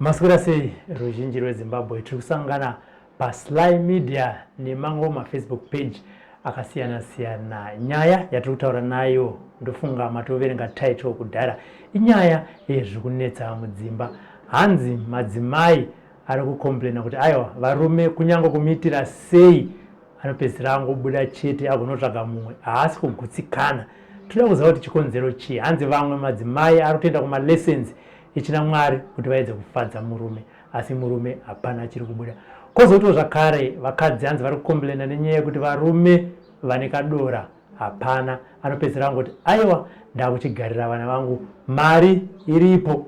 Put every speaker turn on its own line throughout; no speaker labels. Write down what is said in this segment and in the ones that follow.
Maswera sei ruzhinji rweZimbabwe, tiri kusangana paSly Media nemamwe mafacebook page akasiyana siyana. Nyaya yatiri kutaura nayo ndofunga matoverenga title kudhara, inyaya yezviri kunetsa mudzimba. Hanzi madzimai ari kucomplaina kuti aiwa varume kunyange kumuitira sei anopedzisira angobuda chete agonotsvaga mumwe, haasi kugutsikana. Toda kuziva kuti chikonzero chii. Hanzi vamwe madzimai ari kutoenda kumalessons echina Mwari kuti vaedze kufadza murume, asi murume hapana chiri kubuda. Kwozotiwo zvakare vakadzi hanzi vari kucomplaina nenyaya yekuti varume vane kadora hapana, anopedzisira angoti aiwa ndakuchigarira vana vangu, mari iripo,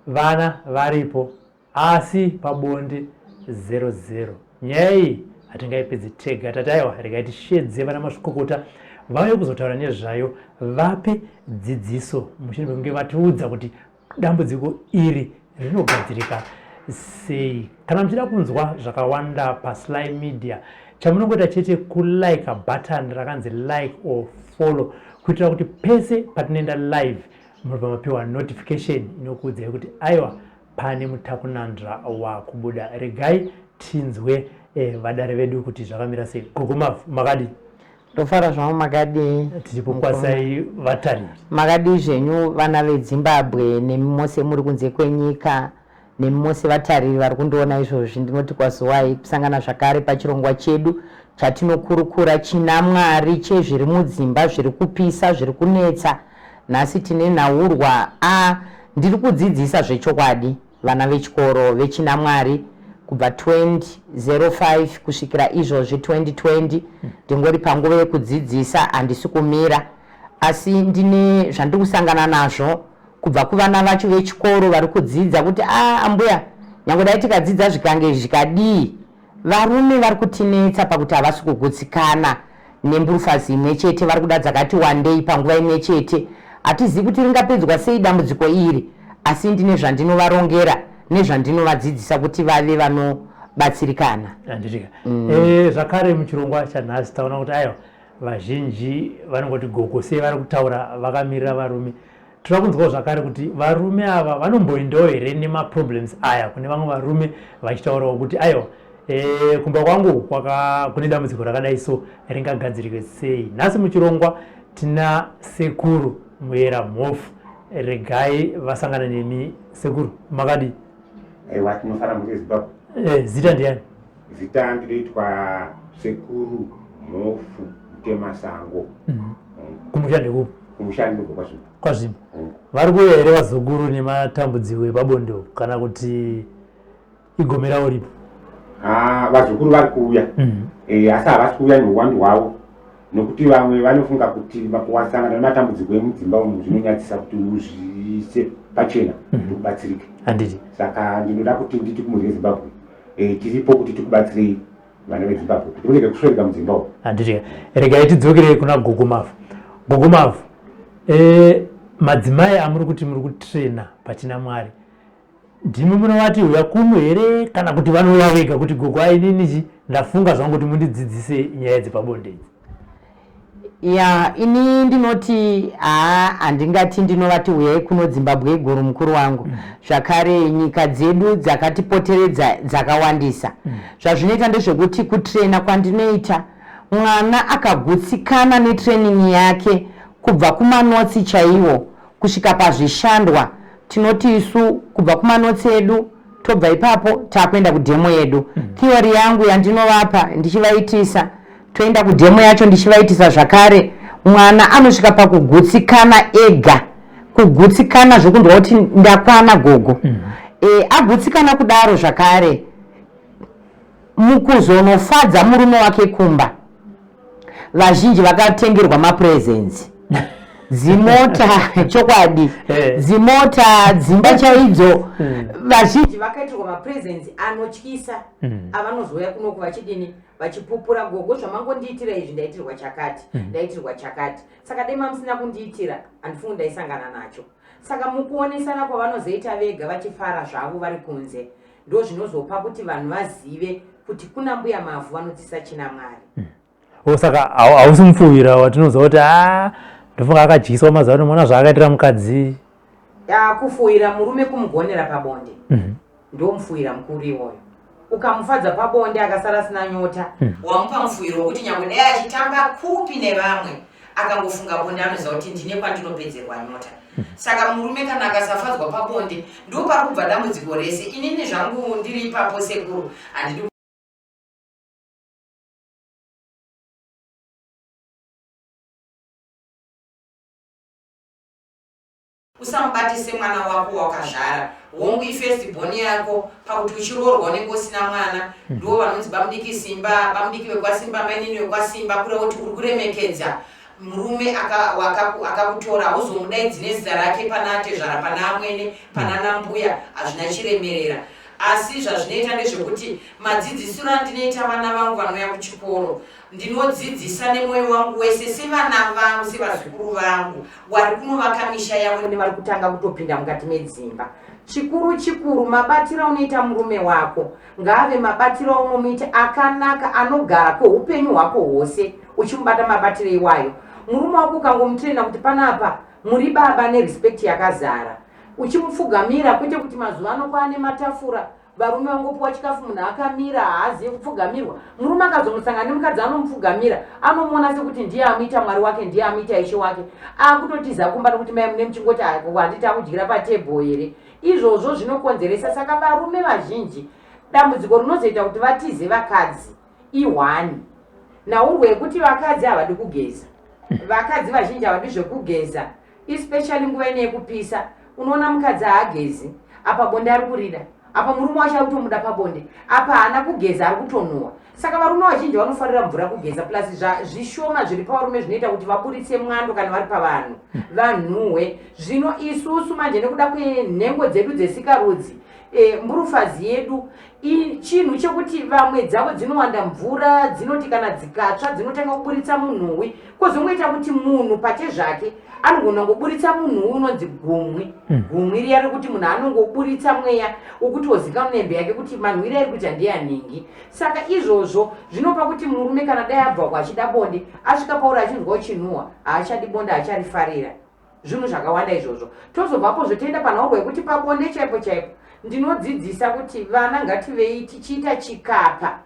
vana varipo, asi pabonde zero zero. Nyaya iyi hatingaipedzi tega, tati aiwa regai tishedze vana mazvikokota vauye kuzotaura nezvayo, vape dzidziso mushure mekunge vatiudza kuti dambudziko iri rinogadzirika sei. Kana muchida kunzwa zvakawanda paSly Media, chamunongoita chete kulike button rakanzi like or follow, kuitira kuti pese patinoenda live munobva mapiwa notification inokuudzai kuti aiwa pane mutakunanzva wakubuda. Regai tinzwe vadare vedu kuti zvakamira sei. Gogo Mavhu, makadii?
Ndofara zvangu, makadii?
Tiripo kwasai vatariri.
Makadii zvenyu vana veZimbabwe nemi mose muri kunze kwenyika, nemi mose vatariri vari kundiona izvozvi, ndinoti kwaziwai kusangana zvakare pachirongwa chedu chatinokurukura china Mwari chezviri mudzimba, zviri kupisa, zviri kunetsa. Nhasi tine nhaurwa a ndiri kudzidzisa zvechokwadi vana vechikoro vechina Mwari kubva 2005 kusvikira izvozvi 2020. Ndingori panguva yekudzidzisa, handisi kumira, asi ndine zvandiri kusangana nazvo kubva kuvana vacho vechikoro vari kudzidza kuti a ambuya, nyange dai tikadzidza zvikange zvikadii, varume vari kutinetsa pakuti havasi kugutsikana nemburufazi imwe chete, vari kuda dzakati wandei panguva imwe chete. Hatizivi kuti ringapedzwa sei dambudziko iri, asi ndine zvandinovarongera nezvandinovadzidzisa kuti vave vanobatsirikana.
Handitika. Zvakare muchirongwa chanhasi taona kuti aiwa vazhinji vanongoti gogo sei vari kutaura vakamirira varume. Toda kunzwawo zvakare kuti varume ava vanomboendawo here nemaproblems aya kune vamwe varume, vachitaurawo kuti aiwa kumba kwangu kune dambudziko rakadai, so ringagadzirike sei. Nhasi muchirongwa tina Sekuru Muyera Mhofu, regai vasangana nemi. Sekuru, makadii?
Aiwa, tinofara muri Zimbabwe.
Zita ndiani?
Zita ndinoitwa Sekuru Mhofu Mutemasango.
Kumusha ndekupi?
Kumusha ndinobva kwaZvimba.
KwaZvimba. Vari kuuya here vazukuru nematambudziko epabonde kana kuti igomerawo ripo?
Ah, vazukuru vari kuuya. Asi havasi kuuya neuwandu hwavo, nokuti vamwe vanofunga kuti wasangana nematambudziko emudzimba umu zvinonyadzisa kuti uzviise pachena kuti ubatsirike.
Handiti.
Saka ndinoda kuti nditi kumhuri yeZimbabwe, tiripo kuti tikubatsirei vana veZimbabwe kuti murege kuswereka mudzimba umu.
Handiti. Regai tidzokere kuna Gogo Mavhu. Gogo Mavhu, madzimai amuri kuti muri kutraina pachina Mwari, ndimi munovati uya kuno here kana kuti vanouya vega kuti gogo aininichi ndafunga zvangu kuti mundidzidzise nyaya dzepabonde idzi?
Ya, ini ndinoti haa, handingati ndinovati uyai kuno Zimbabwe iguru, mukuru wangu. Zvakare nyika dzedu dzakatipoteredza dzakawandisa. Zvazvinoita ndezvekuti kutraina kwandinoita, mwana akagutsikana netraining yake kubva kumanotsi chaiwo kusvika pazvishandwa. Tinoti isu kubva kumanotsi edu, tobva ipapo takuenda kudemo yedu. Theory yangu yandinovapa ndichivaitisa, toenda kudemo yacho ndichivaitisa zvakare, mwana anosvika pakugutsikana ega, kugutsikana zvokunzwa kuti ndakwana gogo. Agutsikana kudaro zvakare, mukuzonofadza murume wake kumba, vazhinji vakatengerwa mapresents, dzimota, chokwadi, dzimota, dzimba chaidzo. Vazhinji vakaitirwa mapresents anotyisa avanozouya kunoku vachidini, vachipupura, gogo zvamangondiitira izvi, ndaitirwa chakati, ndaitirwa chakati, saka dai mamusina kundiitira handifungi ndaisangana nacho. Saka mukuonesana kwavanozoita vega vachifara zvavo vari kunze, ndo zvinozopa kuti vanhu vazive kuti kuna Mbuya Mavhu vanodzisa china Mwari.
O, saka hausi mupfuwira watinoziva kuti a ndofunga akadyiswa mazuva ano, mona zvaakaitira mukadzi?
Ya, kufuwira murume kumugonera pabonde. Ndomufuwira mukuru iwoyo. Ukamufadza pabonde akasara asina nyota.
Wamupa mufuwiro wekuti nyangwe dai achitamba kupi nevamwe akangofunga bonde anoziva kuti ndine kwandinopedzerwa nyota. Saka murume kana akasafadzwa pabonde ndopari kubva dambudziko rese. Inini zvangu ndiri ipapo sekuru handidi Usamubate semwana wako wawakazvara. Hongu ifirst born yako pakuti uchiroorwa unenge usina mwana. Ndivo vanonzi bamudiki Simba, bamudiki vekwaSimba, mainini vekwaSimba kureva kuti uri kuremekedza murume akakutora hauzomudaidzi nezita rake pana atezvara pana amwene pana nambuya hazvina chiremerera. Asi zvazvinoita ndezvekuti madzidzisiro andinoita vana vangu vanouya kuchikoro ndinodzidzisa nemoyo wangu wese sevana vangu sevazukuru vangu wari kunovaka misha yavo
nevari kutanga kutopinda mukati medzimba. Chikuru chikuru mabatiro aunoita murume wako ngaave mabatiro aunomuita akanaka anogara kweupenyu hwako hwose uchimubata mabatiro iwayo. Murume wako ukangomutraina kuti panapa muri baba nerespect yakazara uchimupfugamira kwete kuti mazuva ano kwaane matafura Varume vangopiwa chikafu munhu akamira haazive kupfugamirwa. Murume akazonosangana nemukadzi anomupfugamira anomuona sekuti ndiye amuita mwari wake ndiye amuita ishe wake. Akutotiza kumba nekuti mai mune muchingoti handiti akudyira patable here. Izvozvo zvinokonzeresa saka varume vazhinji dambudziko rinozoita kuti vatize vakadzi ihwani. Nhaurwa yekuti vakadzi havadi kugeza. Vakadzi vazhinji havadi zvekugeza especially nguva ine yekupisa unoona mukadzi haagezi apa bonde ari kurida apa murume wacho ari kutomuda pabonde apa haana kugeza ari kutonhuwa saka varume vazhinji vanofarira mvura kugeza plus zvishoma zviri pavarume zvinoita kuti vaburitse mwando kana vari pavanhu vanhuhwe zvino isusu manje nekuda kwenhengo dzedu dzesikarudzi e, mburufazi yedu chinhu chekuti vamwe dzavo dzinowanda mvura dzinoti kana dzikatsva dzinotanga kuburitsa munhuwi kozongoita kuti munhu pachezvake anogona kungoburitsa munhuwi unonzi gumwi mm. gumwi riya rekuti munhu anongoburitsa mweya wekuti wozikanwa nehembe yake kuti manhuwiri ari kuita ndeyanhingi saka izvozvo zvinopa kuti murume kana dai abva ko achida bonde asvika pauri achinzwa uchinhuhwa haachadi bonde haacharifarira zvinhu zvakawanda izvozvo tozobvapo zvotoenda panhaurwa yekuti pabonde chaipo chaipo ndinodzidzisa kuti vana ngativei tichiita chikapa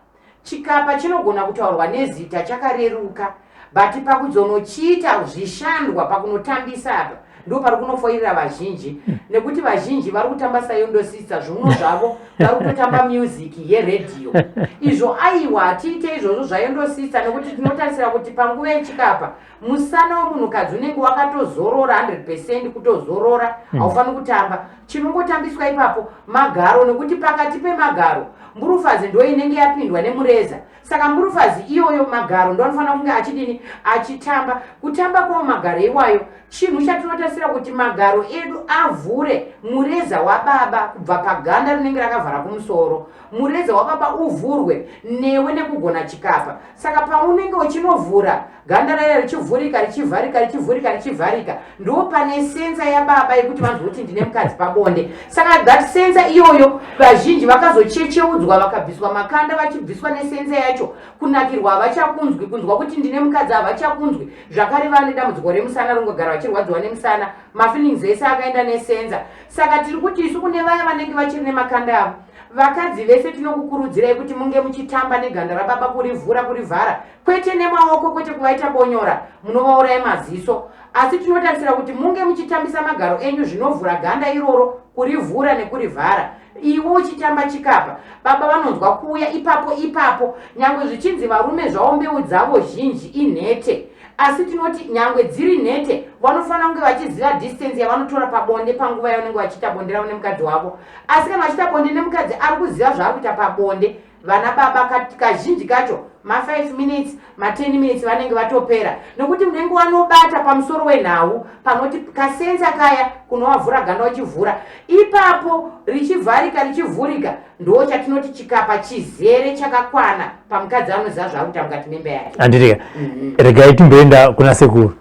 chikapa chinogona kutaurwa nezita chakareruka but pakuzonochiita zvishandwa pakunotambisa apa ndo pari kunofoirira vazhinji nekuti vazhinji vari kutamba sayondosisa zviuno zvavo vari kutotamba music yeredhiyo izvo aiwa hatiite izvozvo zvayondosisa nekuti tinotarisira kuti panguva yechikapa Musana wemunhukadzi unenge wakatozorora 100 percent kutozorora hmm. haufaniri kutamba. Chinongotambiswa ipapo magaro nekuti pakati pemagaro mburufazi ndo inenge yapindwa nemureza saka mburufazi iyoyo magaro ndo anofanira kunge achidini achitamba. Kutamba kwawo magaro iwayo chinhu chatinotarisira kuti magaro edu avhure mureza wababa kubva paganda rinenge rakavhara kumusoro mureza wababa uvhurwe newe nekugona chikapa saka paunenge uchinovhura ganda raya richivhurika richivharika richivhurika richivharika ndo pane senza yababa yekuti vanzwa kuti ndine mukadzi pabonde saka that senza iyoyo vazhinji vakazochecheudzwa vakabviswa makanda vachibviswa nesenza yacho kunakirwa havachakunzwi kunzwa kuti ndine mukadzi havachakunzwi zvakare vane dambudziko remusana ringogara vachirwadziwa nemusana mafeelings ese akaenda nesenza saka tiri kuti isu kune vaya vanenge vachiri nemakanda avo vakadzi vese tinokukurudzirai kuti munge muchitamba neganda rababa kurivhura kurivhara kwete nemaoko kwete kuvaita bonyora munovauraya maziso asi tinotarisira kuti munge muchitambisa magaro enyu zvinovhura ganda iroro kurivhura nekurivhara iwe uchitamba chikapa baba vanonzwa kuuya ipapo ipapo nyangwe zvichinzi varume zvavo mbeu dzavo zhinji inhete asi tinoti nyangwe dziri nhete vanofanira kunge vachiziva distance yavanotora pabonde panguva yavanenge vachiita bonde ravo nemukadzi wavo asi kana vachiita bonde nemukadzi ari kuziva zvaari kuita pabonde vana baba kazhinji kacho ma5 minutes ma10 minutes vanenge vatopera nokuti munenge wanobata pamusoro wenhau panoti kasenza kaya kunovavhura ganda uchivhura ipapo richivharika richivhurika ndo chatinoti chikapa chizere chakakwana pamukadzi anoziva zvaari kuita mukati memba yake
anditika mm -hmm. regai timboenda kuna sekuru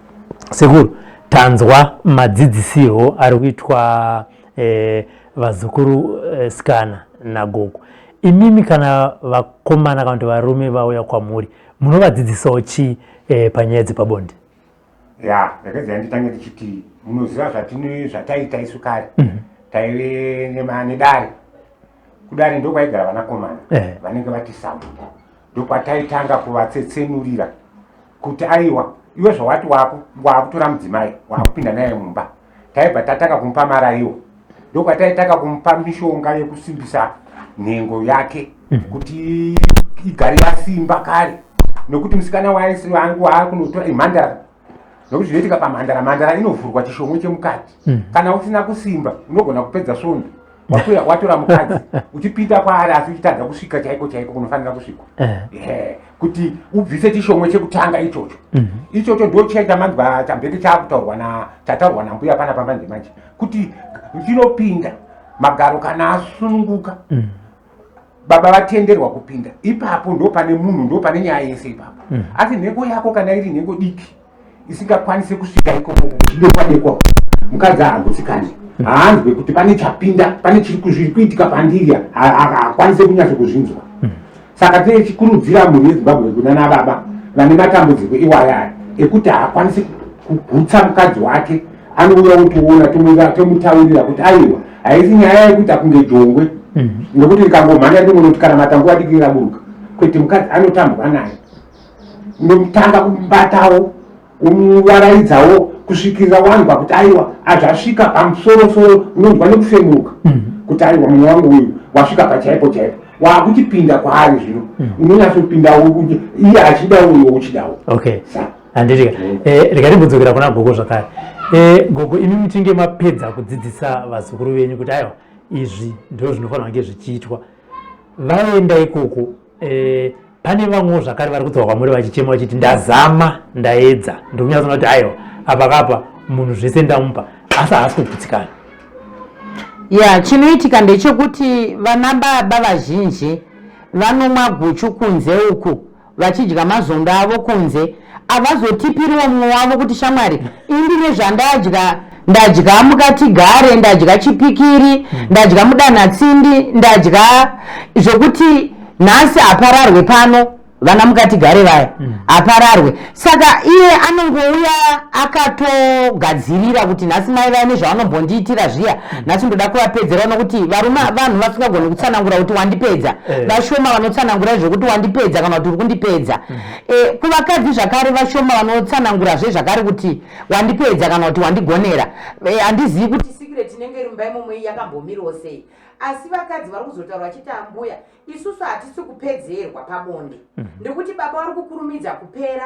sekuru tanzwa madzidzisirwo ari kuitwa eh, vazukuru eh, sikana nagogo imimi kana vakomana kana kuti varume vauya kwamuri munovadzidzisawo chii eh, panyaya dzepabonde
ya ndakaidzai nditange ndichiti munoziva zvatine zvataita isu kare mm -hmm. taive nedare. Kudare ndokwaigara vanakomana vanenge vati sabhuku, ndokwataitanga kuvatsetsenurira kuti aiwa, iwe zvawati wakutora mudzimai, wakupinda naye mumba, taibva tatanga kumupa maraiwo, ndokwataitanga kumupa mishonga yekusimbisa nhengo yake kuti igare yasimba kare, nokuti musikana waangu waakunotora imhandara, nokuti zvinoitika pamhandara, mhandara inovhurwa chishomwe chemukati. Kana usina kusimba unogona kupedza svondo wakuya watora mukadzi uchipinda kwaari, asi uchitadza kusvika chaiko chaiko kunofanira kusvikwa. Kuti ubvise chishomwe chekutanga ichocho. Ichocho ndo chiya chamanzwa chambenge chaakutaurwa na chataurwa nambuya pana pamanje manje, kuti chinopinda magaro kana asununguka, baba vatenderwa kupinda ipapo, ndo pane munhu, ndo pane nyaya yese ipapo. Asi nhengo yako kana iri nhengo diki isingakwanisi kusvika ikoko, kuchidekwa dekwa, mukadzi haagutsikani, haanzwe kuti pane chapinda, pane chiri zviri kuitika pandiri, haakwanisi kunyatso kuzvinzwa. Saka tichikurudzira mhuri yeZimbabwe kunana baba vane matambudziko iwaya aya ekuti haakwanisi kugutsa mukadzi wake, anouya otoona, tomutaurira kuti aiwa, haisi nyaya yekuita kunge jongwe, nekuti rikangomhanya rinongonoti kana matanguva diki raburuka. Kwete, mukadzi anotambwa naye, unomutanga kumubatawo, umuvaraidzawo kusvikirira wanzwa kuti aiwa, azvasvika pamusorosoro, unonzwa nekufemuka kuti aiwa, mumwe wangu uyu wasvika pachaipo chaipo, waakuchipinda kwaari zvino. Unonyatsopinda iye achidawo, iwe uchidawo.
Okay, handiti? Rega timbodzokera kuna gogo zvakare. Gogo, imi muchinge mapedza kudzidzisa vazukuru venyu kuti aiwa, izvi ndo zvinofanira kunge zvichiitwa, vaenda ikoko, pane vamwewo zvakare vari kudzoka kwamuri vachichema vachiti, "Ndazama, ndaedza, ndikunyatsoona kuti aiwa, apa kapa munhu zvese ndamupa, asi haasi kugutsikana."
Ya, chinoitika ndechekuti vana baba vazhinji vanomwa guchu kunze uku, vachidya mazondo avo kunze, havazotipiriwo mumwe wavo kuti, "Shamwari, indine zvandadya, ndadya mukati gare, ndadya chipikiri, ndadya mudanhatsindi, ndadya zvokuti nhasi hapararwe pano." Vana mukati gare vaya hapararwe. Saka iye anongouya akatogadzirira kuti nhasi mai vaya nezvavanombondiitira zviya, nhasi ndoda kuvapedzera, nokuti varume vanhu vasingagoni kutsanangura kuti wandipedza. Vashoma vanotsanangura izvokuti wandipedza kana kuti uri kundipedza. Kuvakadzi zvakare vashoma vanotsanangurazve zvakare kuti wandipedza kana kuti wandigonera. Handizivi kuti secret inenge iri mumba imomo iyi yakambomirawo sei, asi vakadzi vari kuzotaura vachiti, "Ambuya, isusu hatisi kupedzerwa pabonde nekuti baba vari kukurumidza kupera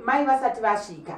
mai vasati vasvika.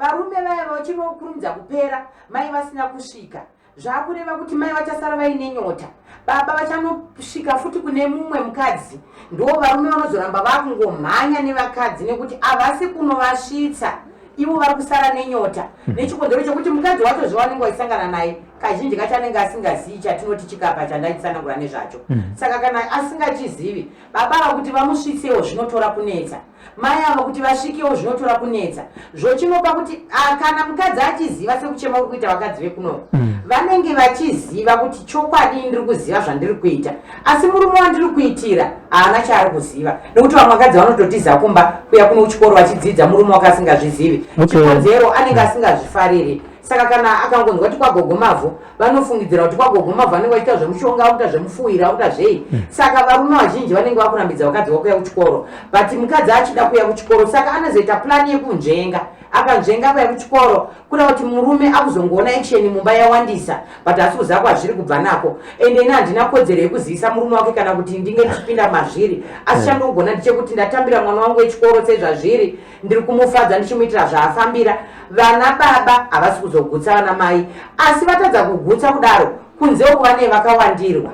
Varume vaya vachinokurumidza kupera mai vasina kusvika, zvakureva kuti mai vachasara vaine nyota, baba vachanosvika futi kune mumwe mukadzi." Ndo varume vanozoramba vakungomhanya nevakadzi nekuti havasi kunovasvitsa, ivo vari kusara nenyota nechikonzero chekuti mukadzi wacho zvavanenge vachisangana naye kazhinji kacho anenge asingazivi chatinoti chikapa chandachitsanangura nezvacho. Saka kana asingachizivi, baba ava kuti vamusvitsewo zvinotora kunetsa, mai ava kuti vasvikewo zvinotora kunetsa. Zvochinopa kuti kana mukadzi achiziva, sekuchema kuri kuita vakadzi vekunoko, vanenge vachiziva kuti chokwadi ndiri kuziva zvandiri kuita, asi murume wandiri kuitira haana chaari kuziva, nekuti vamwe vakadzi vanototiza kumba kuya kuno kuchikoro vachidzidza, murume wake asingazvizivi. Chikonzero anenge asingazvifariri. Saka kana akangonzwa kuti kwagogo Mavhu, vanofungidzira kuti kwagogo Mavhu vanenge vachiita zvemushonga, vakuita zvemufuwira, vakuita zvei. Saka varume vazhinji vanenge vakurambidza vakadzi vakuya kuchikoro, but mukadzi achida kuya kuchikoro, saka anozoita plan yekunzvenga. Akanzvenga kuya kuchikoro, kuda kuti murume akuzongoona action mumba yawandisa, but asi kuziva kwazviri kubva nako. Ende ini handina kodzero yekuzivisa murume wake kana kuti ndinge ndichipinda mazviri, asi chandogona ndechekuti ndatambira mwana wangu wechikoro sezvazviri, ndiri kumufadza ndichimuitira zvaafambira. Vana baba havasi kuzogutsa vana mai, asi vatadza kugutsa kudaro, kunze uku vane vakawandirwa,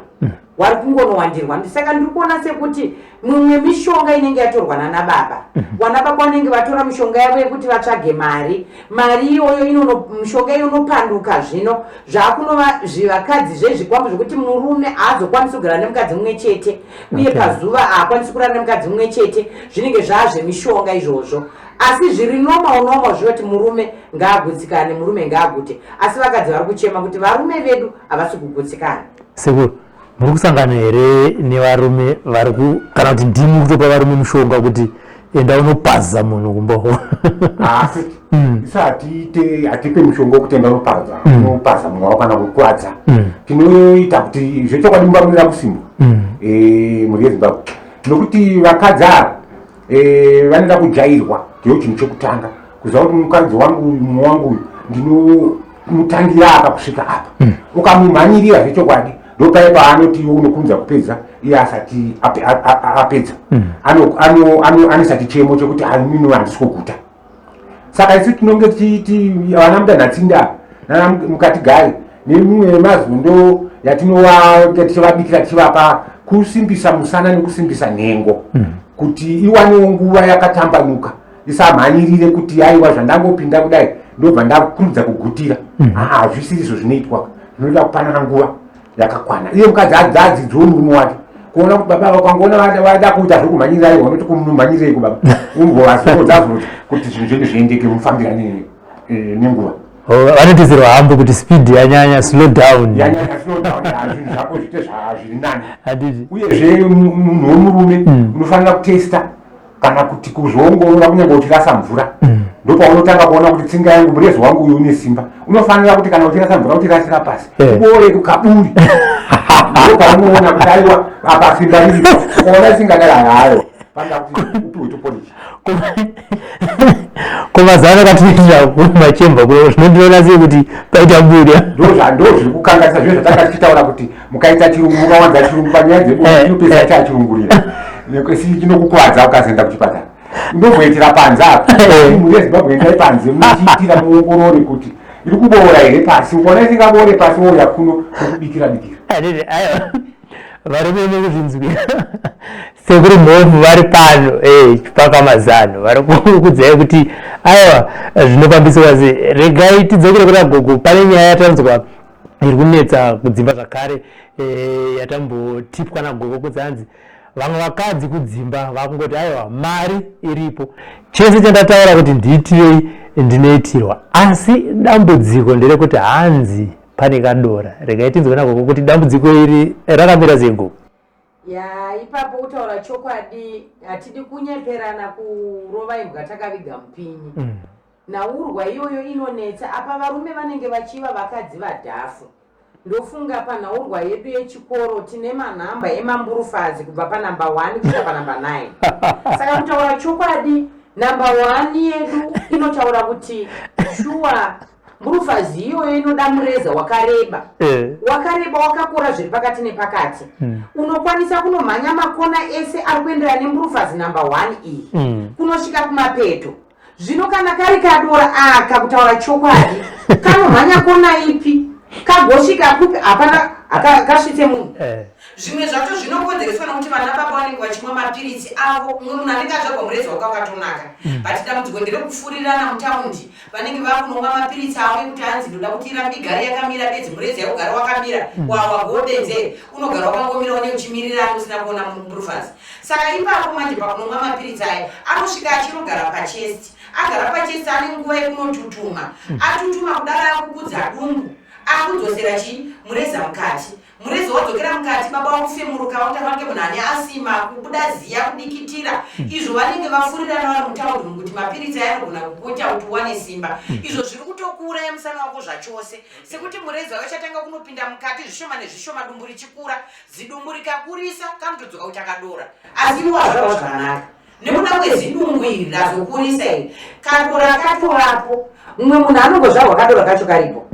vari kungonowandirwa. Saka ndiri kuona sekuti mumwe mishonga inenge yatorwa nana baba, vana baba vanenge vatora mishonga yavo yekuti vatsvage mari. Mari iyoyo inono, mishonga iyo inopanduka, zvino zvakunova zvivakadzi zvezvikwambo, zvekuti murume haazokwanisi kugara nemukadzi mumwe chete, uye pazuva haakwanisi kurara nemukadzi mumwe chete. Zvinenge zvaazvemishonga izvozvo, asi zviri normal normal zvinoti murume ngaagutsikane, murume ngaagute, asi vakadzi vari kuchema kuti varume vedu havasi kugutsikana.
Sekuru, muri kusangana here nevarume vari ku, kana kuti ndimi kutopa varume mushonga kuti Enda unopaza munhu kumba.
Asi isu hatiite, hatipe mushonga wekuti enda unopaza unopaza munhu wako kana kukuvadza. Tinoita kuti zvechokwadi mumba munoda kusimbwa, mhuri yeZimbabwe, nokuti vakadzi ava vanoda kujairwa. Ndiyo chinhu chekutanga, kuziva kuti mukadzi wangu uyu, mumwe wangu uyu, ndinomutangira apa kusvika apa. Ukamumhanyirira, zvechokwadi ndopai paanoti iwe unokunza kupedza iye asati apedza. Anoisa chichemo chekuti hanino handisi kuguta. Saka isu tinonge tichiti vana mudanhatsinda nana mukati gari nemimwe yemazondo yatinova tichivabikira, tichivapa kusimbisa musana nekusimbisa nhengo kuti iwanewo nguva yakatambanuka, isamhanyirire kuti aiwa, zvandangopinda kudai ndobva ndakurumidza kugutira. Aa, hazvisiri izvo zvinoitwa. Zvinoda kupanana nguva yakakwana. Iye mukadzi adzidziwo murume wake kuona kuti baba vakangoona vada kuita zvekumhanyirira, aiwa, unoti kumumhanyireiko baba, umbovazodza kuti zvinhu zvenyu zviendeke, mufambirane nenguva.
Oh, vanotizirwa hambo kuti speed yanyanya, slow down.
Yanyanya, slow down, zvinhu zvako zviite zviri nani.
Handiti?
Uyezve munhu wemurume unofanira kutesta kana kuti kuzviongorora kunyange uchirasa mvura. Ndopaunotanga kuona kuti tsinga yangu, murezi wangu uyu une simba. Unofanira kuti kana uchirasa mvura, uchirasira pasi, ubore kukaburi. Ndopaunoona kuti aiwa, apa simba riripo. Ukaona isingadai, hayo, panoda kuti upiwe tupolishi.
Kumazano katinoitira kumachemba zvinondiona sei kuti paita burya?
Ndo zviri kukanganisa zviro zvatanga tichitaura kuti mukaita chirungu, mukawanza chirungu panyaya dzebonde, inopedzisa chachirungurira si chinokukuvadza ukazoenda kuchipatara. Ndomboitira panze apa. Mhuri yeZimbabwe, endai panze muchiitira muongorore kuti iri kuboora here pasi. Ukaona isingaboore pasi, wouya kuno tokubikira bikira.
Handiti? Aiwa, varume nekuzvinzwira, sekuri mhofu vari pano, chipaka mazano vari kukudzai kuti aiwa, zvinofambiswa sei. Regai tidzokere kuna gogo. Pane nyaya yatanzwa iri kunetsa kudzimba zvakare, yatambotipwa nagogo kunzi hanzi vamwe vakadzi kudzimba vakungoti aiwa, mari iripo, chese chandataura kuti ndiitirei ndinoitirwa, asi dambudziko nderekuti hanzi pane kadora. Regai tinzwe nagogo kuti dambudziko iri rakamira sei, gogo.
Ya, ipapo kutaura chokwadi, hatidi kunyeperana, kurova imbwa takaviga mupinyi. Nhaurwa iyoyo inonetsa apa varume vanenge vachiva vakadzi vadhafu. Ndofunga panhaurwa yedu yechikoro tine manhamba emamburufazi kubva panhamba 1 kusvika panhamba 9. Saka kutaura chokwadi, namba 1 yedu inotaura kuti shuwa mburufazi iyoyo inoda mureza wakareba, wakareba, wakakura zviri pakati nepakati, unokwanisa kunomhanya makona ese ari kuenderana nemburufazi namba 1 iyi kunosvika kumapeto. Zvino kana kari kadora aka, kutaura chokwadi, kanomhanya kona ipi, kagosvika kupi? Hapana kasvitse munhu. Zvimwe zvacho zvinokonzereswa nokuti vana baba vanenge vachimwa mapiritsi avo. Mumwe munhu anenge azvarwa mureza wake wakatonaka, but dambudziko nderekufurirana mutaundi. Vanenge vakunomwa mapiritsi avo ekuti hanzi ndoda kuti irambe igare yakamira bedzi, mureza yakugara wakamira. Wagobenze unogara wakangomira, une uchimirirana usina kuona mburufazi. Saka ipapo manje pakunomwa mapiritsi aya, anosvika achinogara pachest. Agara pachest, ane nguva yekunotutuma. Atutuma kudaro, akukudza dumbu, akudzosera chii? Mureza mukati. Mureza wadzokera mukati, baba wakufemuruka, vakuita vange munhu ane asima, kubuda ziya, kudikitira. Izvo vanenge vafurirana vari mutaundi mukuti mapiritsi aya anogona kukuita kuti uwane simba, izvo zviri kutokuuraya musana wako zvachose, sekuti mureza wachatanga kunopinda mukati zvishoma nezvishoma, dumbu richikura. Zidumbu rikakurisa, kanotodzoka kuti akadora, asi iwo azvarwa zvakanaka. Nekuda kwezidumbu iri razokurisa iri, kadora katovapo. Mumwe munhu anongozvarwa kadora kacho karipo,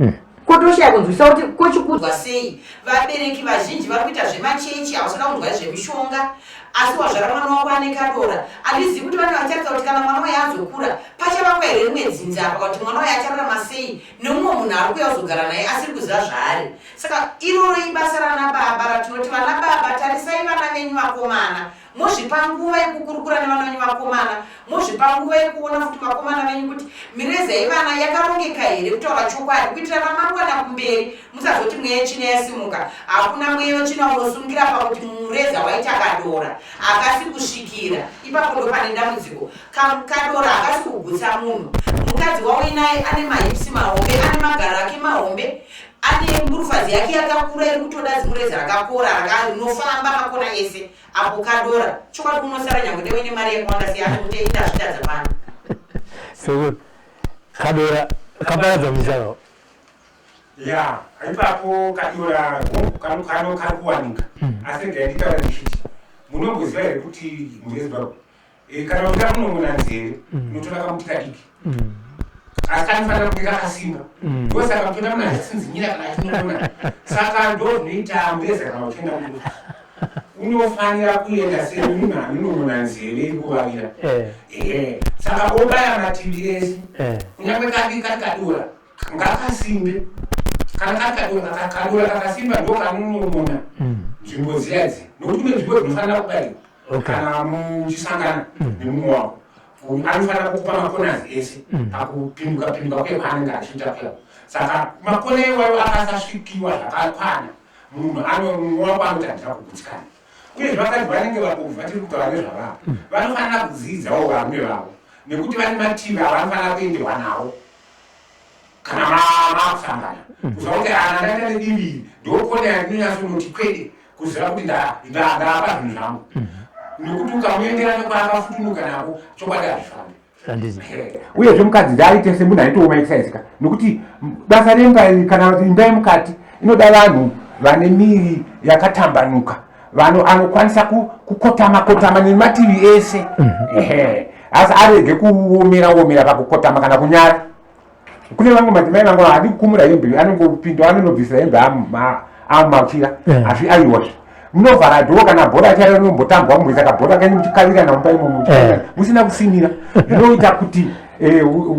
kotoshaya kunzwisa kuti kochikudzwa sei. Vabereki vazhinji vari kuita zvemachechi, havasada kunzwa zvemishonga, asi wazvara mwana wako ane kadora. Handizivi kuti vane vacharatidza kuti kana mwana waye azokura pachavakwa here rimwe dzinza apa, kuti mwana waye achararama sei nemumwe munhu ari kuuya kuzogara naye asiri kuziva zvaari. Saka iroro ibasa rana baba ratinoti vana baba, tarisai vana venyu vakomana, mozvipa nguva yekukurukura nevana venyu vakomana, mozvipa nguva yekuona futi vakomana venyu kuti mireza yevana yakarongeka here, kutaura chokwadi, kuitira ramangwana kumberi musazoti mweya yetsvina yasimuka. Hakuna mweya wetsvina unosungira pakuti mureza waita kadora hakasi kusvikira ipapo. Ndo pane dambudziko. Kadora hakasi kugutsa munhu. Mukadzi wauinaye ane mahipsi mahombe, ane magaro ake mahombe. Ane mburufazi yake yakakura iri kutoda zimureza rakakora rinofamba makona ese apo kadora. Chokwadi unosara nyangwe newe nemari yakawanda sei anokuti indazvitadza pano.
Sekuru, kadora kaparadza misha.
Ya, ipapo kadora kano kano kari kuwanika. Asi regai nditaura ndichiti, munomboziva here kuti mhuri yeZimbabwe, kana uchida kunongona nzeve, unotora kamuti kadiki, asi kanofanira kunge kakasimba. Ndosaka mutoona munhu achitsinzinyira kana achinongona. Saka ndo zvinoita mureza. Kana uchienda kurufu, unofanira kuenda semunhu anonongona nzeve iri kuvavira. Ehe, saka obaya mativi ese. Kunyange kadi kari kadora, ngakasimbe. Kana kari kadora, kadora kakasimba ndo kanonongona nzvimbo dziya idzi, nokuti kune nzvimbo dzinofanira kubayiwa. Kana muchisangana nemumwe wako, anofanira kukupa macorners ese pakupinduka pinduka kuye kwaanenge achiita kuya. Saka makona iwayo akasasvikiwa zvakakwana, munhu mumwe wako anoti handina kugutsikana. Uyezve vakadzi vanenge vakobva tiri kutaura nezvavavo, vanofanira kudzidzawo varume vavo, nekuti vane mativi avanofanira kuenderwa nawo kana makusangana, kuziva kuti ana ndaenda nedivi iri, ndokona yandinonyatsonoti kwede, kuziva kuti ndapa zvinhu zvangu, nekuti ukamuendera nekwaakafutunuka nako, chokwadi hazvifambi.
Handiti.
Uyezve mukadzi ngaaite semunhu aitooma exercise ka, nokuti basa remba iri, kana kuti imba yemukati, inoda vanhu vane miri yakatambanuka, vanhu anokwanisa kukotama kotama nemativi ese. Ehe, asi arege kuomera omera pakukotama kana kunyara. Kune vamwe madzimai vangu haadi kukumura hembe, anongopinda anonobvisira hembe amumachira. Asi aiwazve munovhara dhoo kana bhora charo rinombotambwa, mumboisa kabhora kenyu muchikavirana mumba imomo, musina kusimira, zvinoita kuti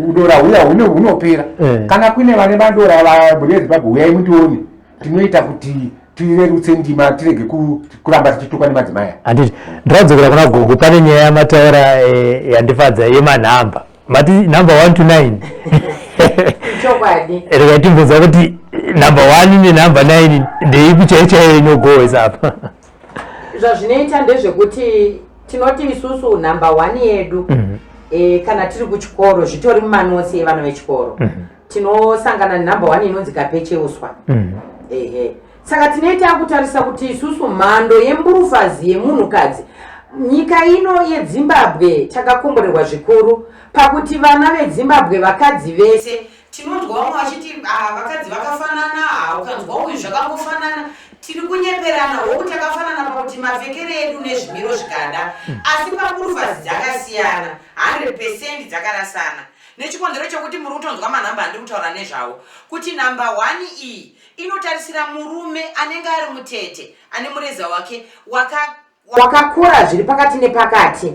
udora huya hunopera. Kana kuine vane madora, vamhuri yeZimbabwe, uyai mundione, tinoita kuti tirerutse ndima, tirege kuramba tichitukwa nemadzimai aya.
Handiti. Ndinodzokera kuna gogo. Pane nyaya yamataura yandifadza, yemanhamba. Mati number 1 to 9.
Chokwadi.
Regai timbonzwa kuti number 1 nenumber 9 ndeipi chaiyo chaiyo inogohwesa apa.
Zvazvinoita ndezvekuti tinoti isusu number one yedu, kana tiri kuchikoro, zvitori mumanotsi evana vechikoro, tinosangana nenumber one inonzi kapecheuswa. Ehe, saka tinoita kutarisa kuti isusu mhando yemburufazi yemunhukadzi, nyika ino yeZimbabwe takakomborerwa zvikuru pakuti vana veZimbabwe, vakadzi vese,
Tinonzwa vamwe vachiti, "Ah, vakadzi vakafanana." Ah, ukanzwa uyu zvakangofanana. Tiri kunyeperana. Hoku takafanana pakuti mapfekero edu nezvimiro zvikada, asi pakurufazi dzakasiyana 100%, dzakarasana nechikonzero chekuti muri kutonzwa manhamba andiri kutaura nezvavo, kuti namba 1 iyi inotarisira murume anenge ari mutete, ane mureza wake waka
wakakura zviri pakati nepakati,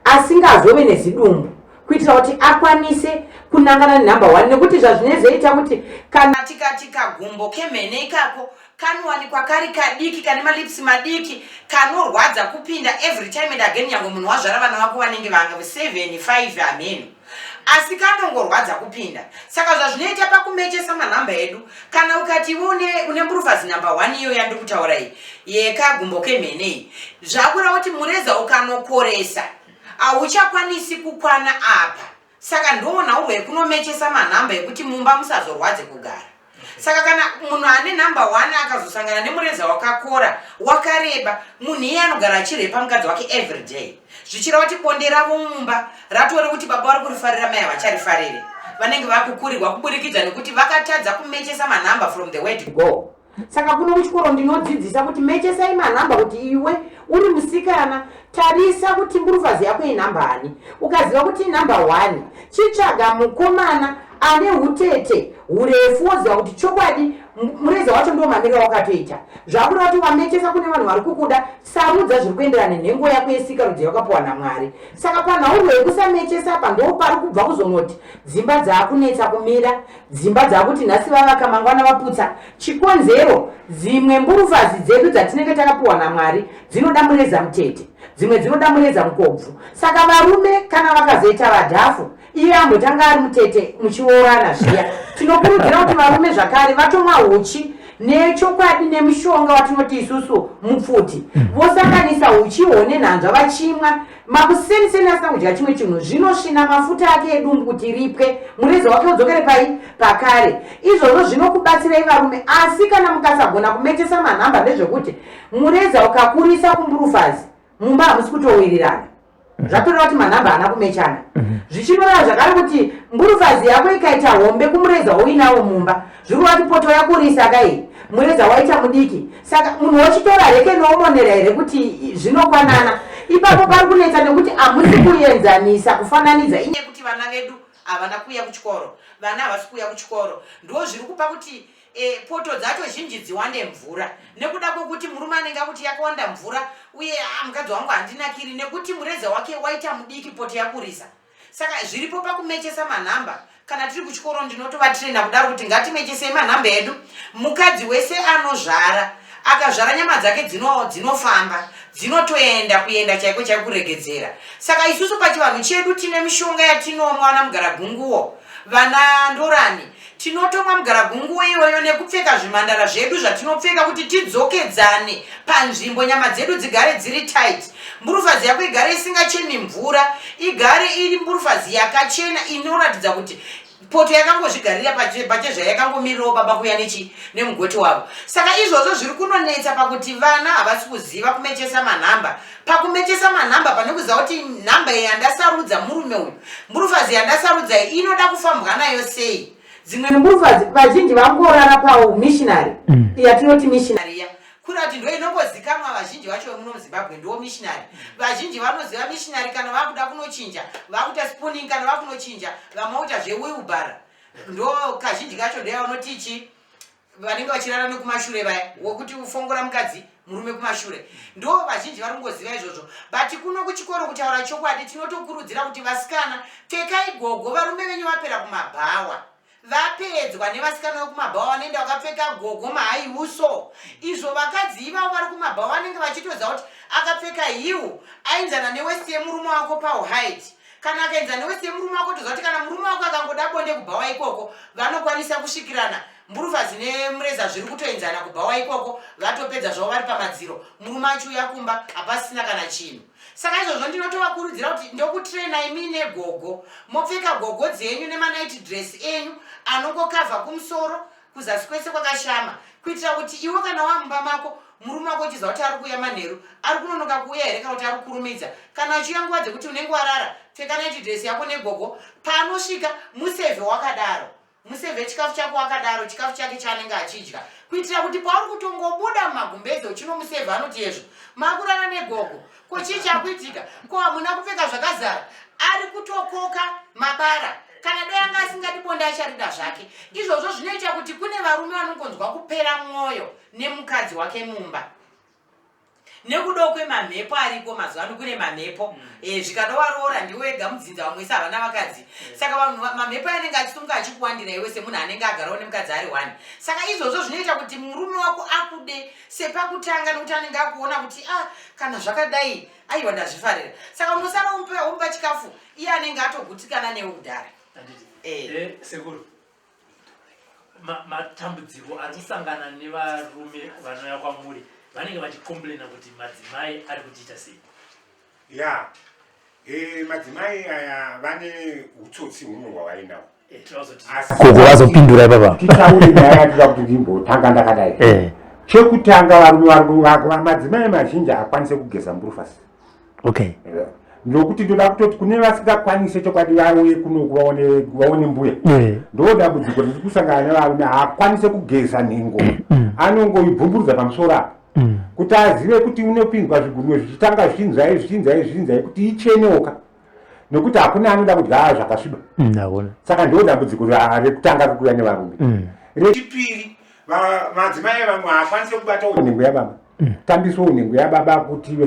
asingazove nezidumbu, kuitira kuti akwanise kunangana nenumber one, nekuti zvazvinozoita kuti kana
tikati kagumbo kemhene ikako kanowanikwa kari kadiki, kane malips madiki, kanorwadza kupinda every time and again, nyange munhu wazvara vana vako vanenge vanga 7 5 hameno, asi kanongorwadza kupinda. Saka zvazvinoita pakumechesa manhamba edu, kana ukati iwe une mburufazi number 1 iyo yandiri kutaura iyi yekagumbo kemhene iyi, zvakureva kuti mureza ukanokoresa hauchakwanisi kukwana apa. Saka ndoonhaurwa yekunomechesa manhamba ekuti mumba musazorwadze kugara. Saka kana munhu ane number 1 akazosangana nemureza wakakora wakareba, munhu iye anogara achirepa mukadzi wake every day, zvichireva kuti bonde ravo mumba ratori kuti baba vari kurifarira, mai havacharifariri, vanenge vakukurirwa kuburikidza nekuti vakatadza kumechesa manhamba from the word go.
Saka kuno kuchikoro ndinodzidzisa kuti mechesai manhamba, kuti iwe uri musikana, tarisa kuti mburufazi yako inhamba ani. Ukaziva kuti inhamba 1, chitsvaga mukomana ane utete urefu, woziva kuti chokwadi mureza wacho ndo mamiriro wakatoita. Zvakureva kuti wamechesa kune vanhu vari kukuda. Sarudza zviri kuenderana nenhengo yako yesikarudzi yawakapiwa naMwari. Saka panhaurwa yekusamechesa apa ndo pari kubva kuzonoti dzimba dzaakunetsa kumira, dzimba dzakuti nhasi vavaka, mangwana vaputsa. Chikonzero, dzimwe mburufazi dzedu dzatinenge takapiwa naMwari dzinoda mureza mutete, dzimwe dzinoda mureza mukobvu. Saka varume kana vakazoita vadhafu, iye ambotanga ari mutete muchiroorana zviya, tinokurudzira kuti varume zvakare vatomwa uchi. Nechokwadi nemushonga watinoti isusu mupfuti, vosanganisa uchiho nenhanzva vachimwa makuseniseni asina kudya chimwe chinhu, zvinosvina mafuta ake edumbu kuti ripwe, mureza wake udzokere pai pakare. Izvozvo zvinokubatsirai varume, asi kana mukasagona kumechesa manhamba ndezvekuti mureza ukakurisa kumburufazi mumba hamusi kutowirirana. Zvatoreva kuti manhamba haana kumechana. Zvichinoreva zvakare kuti mburufazi yako ikaita hombe kumureza wauinawo mumba, zvikureva kuti poto yakurisa kai, mureza waita mudiki. Saka munhu wochitora reke noomonera here kuti zvinokwanana? Ipapo pari kunetsa nekuti hamusi kuenzanisa, kufananidza.
Inyaya yekuti vana vedu havana kuuya kuchikoro, vana havasi kuuya kuchikoro, ndo zviri kupa kuti poto dzacho zhinji dziwande mvura, nekuda kwekuti murume anenge akuti yakawanda mvura uye mukadzi wangu handinakiri nekuti mureza wake waita mudiki, poto yakurisa. Saka zviripo pakumechesa manhamba. Kana tiri kuchikoro ndinotovatraina kudaro kuti ngatimechesei manhamba edu. Mukadzi wese anozvara, akazvara nyama dzake dzinofamba, dzinotoenda kuenda chaiko chaiko kuregedzera. Saka isusu pachivanhu chedu tine mishonga yatinomwa, vana mugaragunguwo, vana ndorani, tinotomwa mugaragunguwo iyoyo nekupfeka zvimhandara zvedu zvatinopfeka kuti tidzokedzane panzvimbo, nyama dzedu dzigare dziri tight, mburufazi yako igare isingachemi mvura, igare iri mburufazi yakachena inoratidza kuti poto yakangozvigarira pachezvayo, yakangomirirawo baba kuya nechi nemugoti wavo. Saka izvozvo zviri kunonetsa pakuti vana havasi kuziva kumechesa manhamba. Pakumechesa manhamba pane kuziva kuti nhamba iyi yandasarudza murume uyu, mburufazi yandasarudza iyi inoda kufambwa nayo sei. Dzimwe
mburufazi vazhinji vangorara paumissionary, yatinoti missionary
iya, kuri kuti ndo inongozikamwa. Vazhinji vacho vemuno muZimbabwe ndo missionary. Vazhinji vanoziva missionary kana vakuda kunochinja, vakuita spooning, kana vakunochinja vamwe vakuita zvewheelbarrow, ndo kazhinji kacho ndo yavanoti chi vanenge vachirara nekumashure vaya, wokuti ufongora mukadzi murume kumashure, ndo vazhinji vari kungoziva izvozvo. But kuno kuchikoro, kutaura chokwadi, tinotokurudzira kuti vasikana pfekai gogo. Varume venyu vapera kumabhawa, vapedzwa nevasikana vekumabhawa, vanoenda vakapfeka gogo mahaiuso izvo. Vakadzi ivavo vari kumabhawa vanenge vachitoziva kuti akapfeka heel ainzana newaist yemurume wako pauheight. Kana akaenzana newaist yemurume wako, toziva kuti kana murume wako akangoda bonde kubhawa ikoko, vanokwanisa kusvikirana. Mburufazi nemureza zviri kutoenzana kubhawa ikoko, vatopedza zvavo vari pamadziro, murume achiuya kumba hapasisina kana chinhu. Saka izvozvo ndinotovakurudzira kuti ndokutrainai muine gogo, mopfeka gogo dzenyu nemanight dress enyu anongokavha kumusoro, kuzasi kwese kwakashama, kuitira kuti iwe kana wamumba mako murume wako uchiziva kuti ari kuuya manheru, ari kunonoka kuuya here kana kuti ari kukurumidza. Kana achiuya nguva dzekuti unenge warara, pfeka night dress yako negogo, paanosvika musevhe wakadaro, musevhe chikafu chako wakadaro, chikafu chake chaanenge achidya, kuitira kuti pauri kutongobuda mumagumbeze uchinomusevha, anoti yezvo makurara negogo, ko chii chakuitika, ko hamuna kupfeka zvakazara? Ari kutokoka mabara. Kana dai anga asingadi bonde acharida zvake. Izvozvo zvinoita kuti kune varume vanongonzwa kupera mwoyo nemukadzi wake mumba nekudawo kwemamhepo ariko mazuva ano. Kune mamhepo, zvikada waroora ndiwe wega mudzinza, vamwe wese havana vakadzi. Saka vanhu mamhepo anenge achisumuka achikuwandira iwe semunhu anenge agarawo nemukadzi ari one. Saka izvozvo zvinoita kuti murume wako akude sepakutanga, nekuti anenge akuona kuti ah, kana zvakadai, aiwa, ndazvifarira. Saka unosara umupa chikafu, iye anenge atogutsikana newe kudhara.
Sekuru, matambudziko ari kusangana nevarume vanouya kwamuri, vanenge vachicomplaina kuti madzimai ari kutiita sei?
Ya, madzimai aya vane utsotsi humwe hwavainawo.
Gogo vazopindura ipapa.
Titaure nyaya yatira kuti ndimbotanga ndakadai. Chekutanga, varume madzimai mazhinji haakwanise kugeza mburufasi. Nokuti ndoda kutoti kune vasingakwanise, chokwadi vauye kunoku vaone mbuya. Ndo dambudziko riri kusangana nevarume, haakwanise kugeza nhengo, anongoibvumburudza pamusoro apa. Kuti azive kuti unopinzwa zvigunwe zvichitanga zvichinzai zvichinzai zvichinzai kuti ichenewoka, nekuti hakuna anoda kudya zvakasviba. Saka ndo dambudziko rekutanga riri kuuya nevarume. Rechipiri, madzimai vamwe haakwanise kubata nhengo yababa, tambiswawo nhengo yababa kuti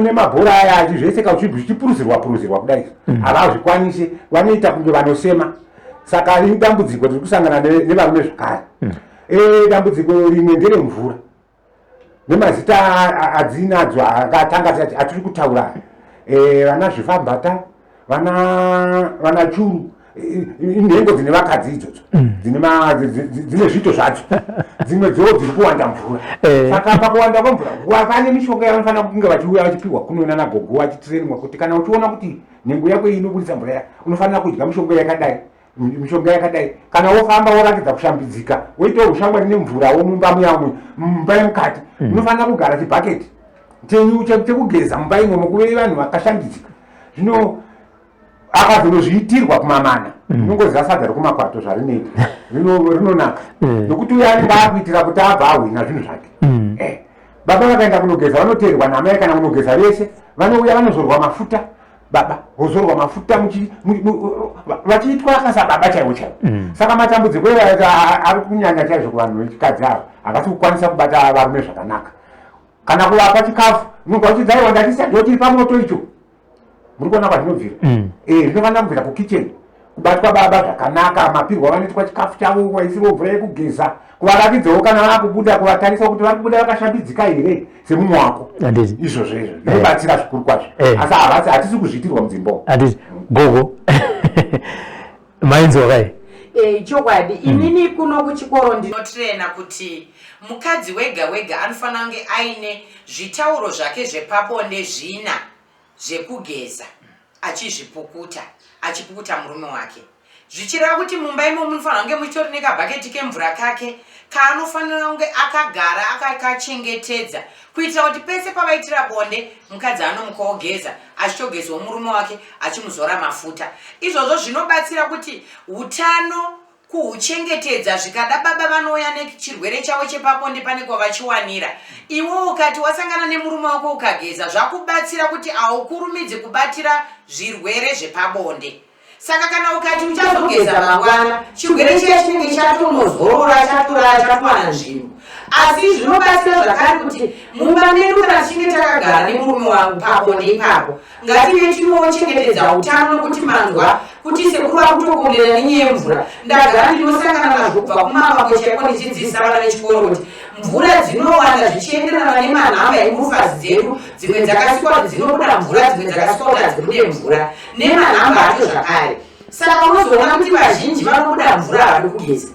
nemabhora aya achi zvese zvichipuruzirwa puruzirwa kudai, havazvikwanisi, vanoita kunge vanosema. Saka idambudziko riri kusangana nevarume zvakare. Dambudziko rimwe nderemvura nemazita adzinadzo akatanga atiri kutaura, vana zvifambata, vana churu. Nhengo dzine vakadzi idzodzo mm. Dzine zviito zvadzo, dzimwe dzoo dziri kuwanda mvura eh. Saka pakuwanda kwemvura pane mishonga yavanofanira kunge vachiuya vachipiwa kuno nanagogo, vachitrenwa kuti kana uchiona kuti nhengo yako iyi inobudisa mvura ya, unofanira kudya mishonga yakadai, mishonga yakadai. Kana wofamba woratidza kushambidzika, woitawo ushamwari nemvurawo mumba muya, mumba yemukati mm. Unofanira kugara chibhaketi chenyu chekugeza mumba imomo, kuve vanhu vakashambidzika. Zvino akazonozviitirwa kumamana mm. Unongoziva sadza rekumakwato zvarinoita, rinonaka mm. Nokuti uyo anenge akuitira kuti abva ahwina zvinhu zvake mm. Eh, baba vakaenda kunogeza, vanoteerwa namai kana kunogeza vese. Vanouya, vanozorwa mafuta, baba vozorwa mafuta vachiitwa akasababa chaivo chaivo mm. Saka matambudziko ari kunyanya chaizvo kuvanhu vechikadzi ava, havasi kukwanisa kubata varume zvakanaka kana kuvapa chikafu. Unonga uchidzaiwa, ndachisa ndo chiri pamoto icho. Muri kuona kwazvinobvira mm. Eh, zvinofanira kubvira kukitchen, kubatwa baba zvakanaka, mapirwa vanoitwa chikafu chavo, vaisirwo mvura yekugeza, kuvaratidzawo kana vakubuda, kuvatarisa kuti vari kubuda vakashambidzika here semumwe wako. Izvozvo izvo zvinobatsira zvikuru kwazvo eh. Asi havasi, hatisi kuzviitirwa mudzimba.
Handiti gogo mainzwa kai?
Eh, chokwadi mm. Inini kuno kuchikoro ndinotrena kuti mukadzi wega wega anofanira kunge aine zvitauro zvake zvepabonde zvina zvekugeza, achizvipukuta, achipukuta murume wake, zvichireva kuti mumba imo munofanira kunge muchitori nekabhaketi kemvura kake kaanofanira kunge akagara akakachengetedza, kuitira kuti pese pavaitira bonde, mukadzi anomuka ogeza, achitogezawo murume wake, achimuzora mafuta. Izvozvo zvinobatsira kuti utano kuhuchengetedza. Zvikada baba vanouya nechirwere chavo chepabonde, pane kwavachiwanira. Iwe ukati wasangana nemurume wako ukageza, zvakubatsira kuti haukurumidzi kubatira zvirwere zvepabonde. Saka kana ukati uchazogeza mangwana, chirwere chiya chinenge chatonozorora, chatorara, chatowana nzvimbo. Asi zvinobatsira zvakare kuti mumba medu, kana tichinge takagara nemurume wangu pabonde ipapo, ngative tinochengetedza utano, nokuti manzwa kuti sekuru vakutokombera nenyaya yemvura. Ndagara ndinosangana nazvo kubva kumavambo chaiko, ndichidzidzisa vana vechikoro kuti mvura dzinowanda zvichienderana nemanhamba emburufazi dzedu. Dzimwe dzakasikwa kuti dzinobuda mvura, dzimwe dzakasikwa kuti hadzibude mvura, nemanhamba acho zvakare. Saka unozoona kuti vazhinji vanobuda mvura havadi kugeza,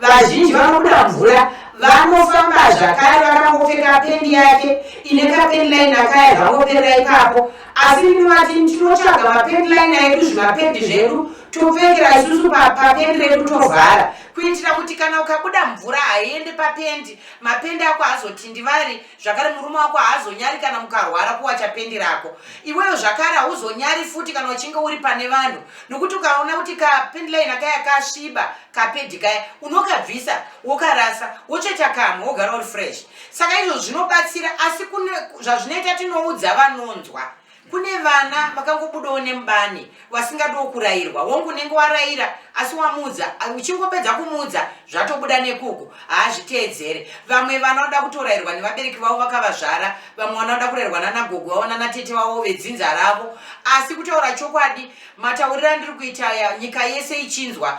vazhinji vanobuda mvura vanofamba zvakare vakangopfeka pendi yake ine kapanty liner kaya, zvangoperera ipapo. Asi ndinoti tinotsvaga mapanty liner edu, zvimapedhi zvedu, topfekera isusu papendi redu, tovhara, kuitira kuti kana ukabuda mvura haiende papendi, mapendi ako haazotindi vari zvakare. Murume wako haazonyari kana mukarwara kuwacha pendi rako. Iweyo zvakare hauzonyari futi kana uchinge uri pane vanhu, nokuti ukaona kuti kapanty liner kaya kasviba, kapedhi kaya, unokabvisa, wokarasa, wotsveta kamwe, wogara uri fresh. Saka izvo zvinobatsira. Asi kune zvazvinoita, tinoudza vanonzwa. Kune vana vakangobudawo nemubani vasingadiwo kurayirwa. Wongu unenge warayira, asi wamuudza, uchingopedza kumuudza zvatobuda nekuku, haazviteedzere. Vamwe vana vanoda kutorayirwa nevabereki vavo vakavazvara, vamwe vana vanoda kurayirwa nanagogo vavo, nanatete vavo vedzinza ravo. Asi kutaura chokwadi, matauriro andiri kuita aya nyika yese ichinzwa,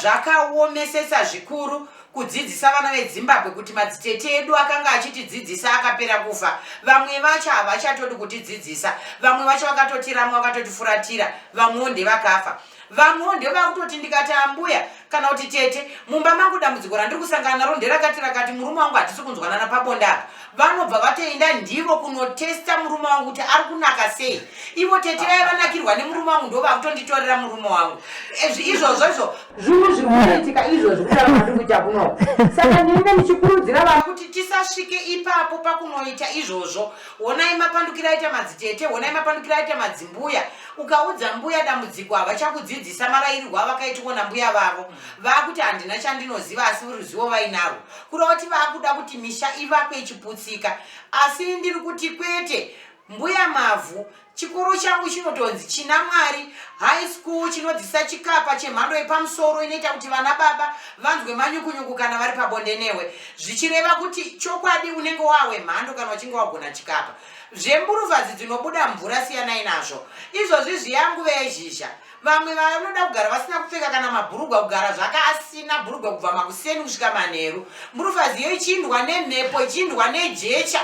zvakaomesesa zvikuru kudzidzisa vana veZimbabwe kuti madzitete edu akanga achitidzidzisa akapera kufa. Vamwe vacho havachatodi kutidzidzisa, vamwe vacho vakatotiramwa, vakatotifuratira, vamwewo ndevakafa, vamwewo ndevakutoti ndikati ambuya kana kuti tete, mumba mangu dambudziko randiri kusangana naro nderakati rakati, murume wangu hatisi kunzwanana pabonde apa, vanobva vatoenda ndivo kunotesta murume wangu kuti ari kunaka sei. Ivo tete vaya vanakirwa nemurume wangu ndo vakutonditorera murume wangu. Izvozvo izvo
Zvinhu zviri kuitika izvozvi, kutaura kwandiri kuita kunoko. Saka ndinenge ndichikurudzira vanhu
kuti tisasvike ipapo pakunoita izvozvo. Honai mapandukiro aita madzitete, honai mapandukiro aita madzimbuya. Ukaudza mbuya dambudziko, havachakudzidzisa marayirirwo avakaitwa nambuya vavo. Vakuti handina chandinoziva, asi ruzivo vainarwo. Kureva kuti vakuda kuti misha ivakwe ichiputsika. Asi ndiri kuti kwete. Mbuya Mavhu, chikoro changu chinotonzi China Mwari High School, chinodzidzisa chikapa chemhando yepamusoro inoita kuti vana baba vanzwe manyukunyuku kana vari pabonde newe, zvichireva kuti chokwadi unenge wawe mhando kana uchinge wagona chikapa. Zvemburuvhazi dzinobuda mvura siyanai nazvo. Izvozvi zviyanguva yezhizha. Vamwe vanoda kugara vasina kupfeka kana mabhurugwa, kugara zvake asina bhurugwa kubva makuseni kusvika manheru. Mburufazi iyo ichiindwa nemhepo, ichiindwa nejecha,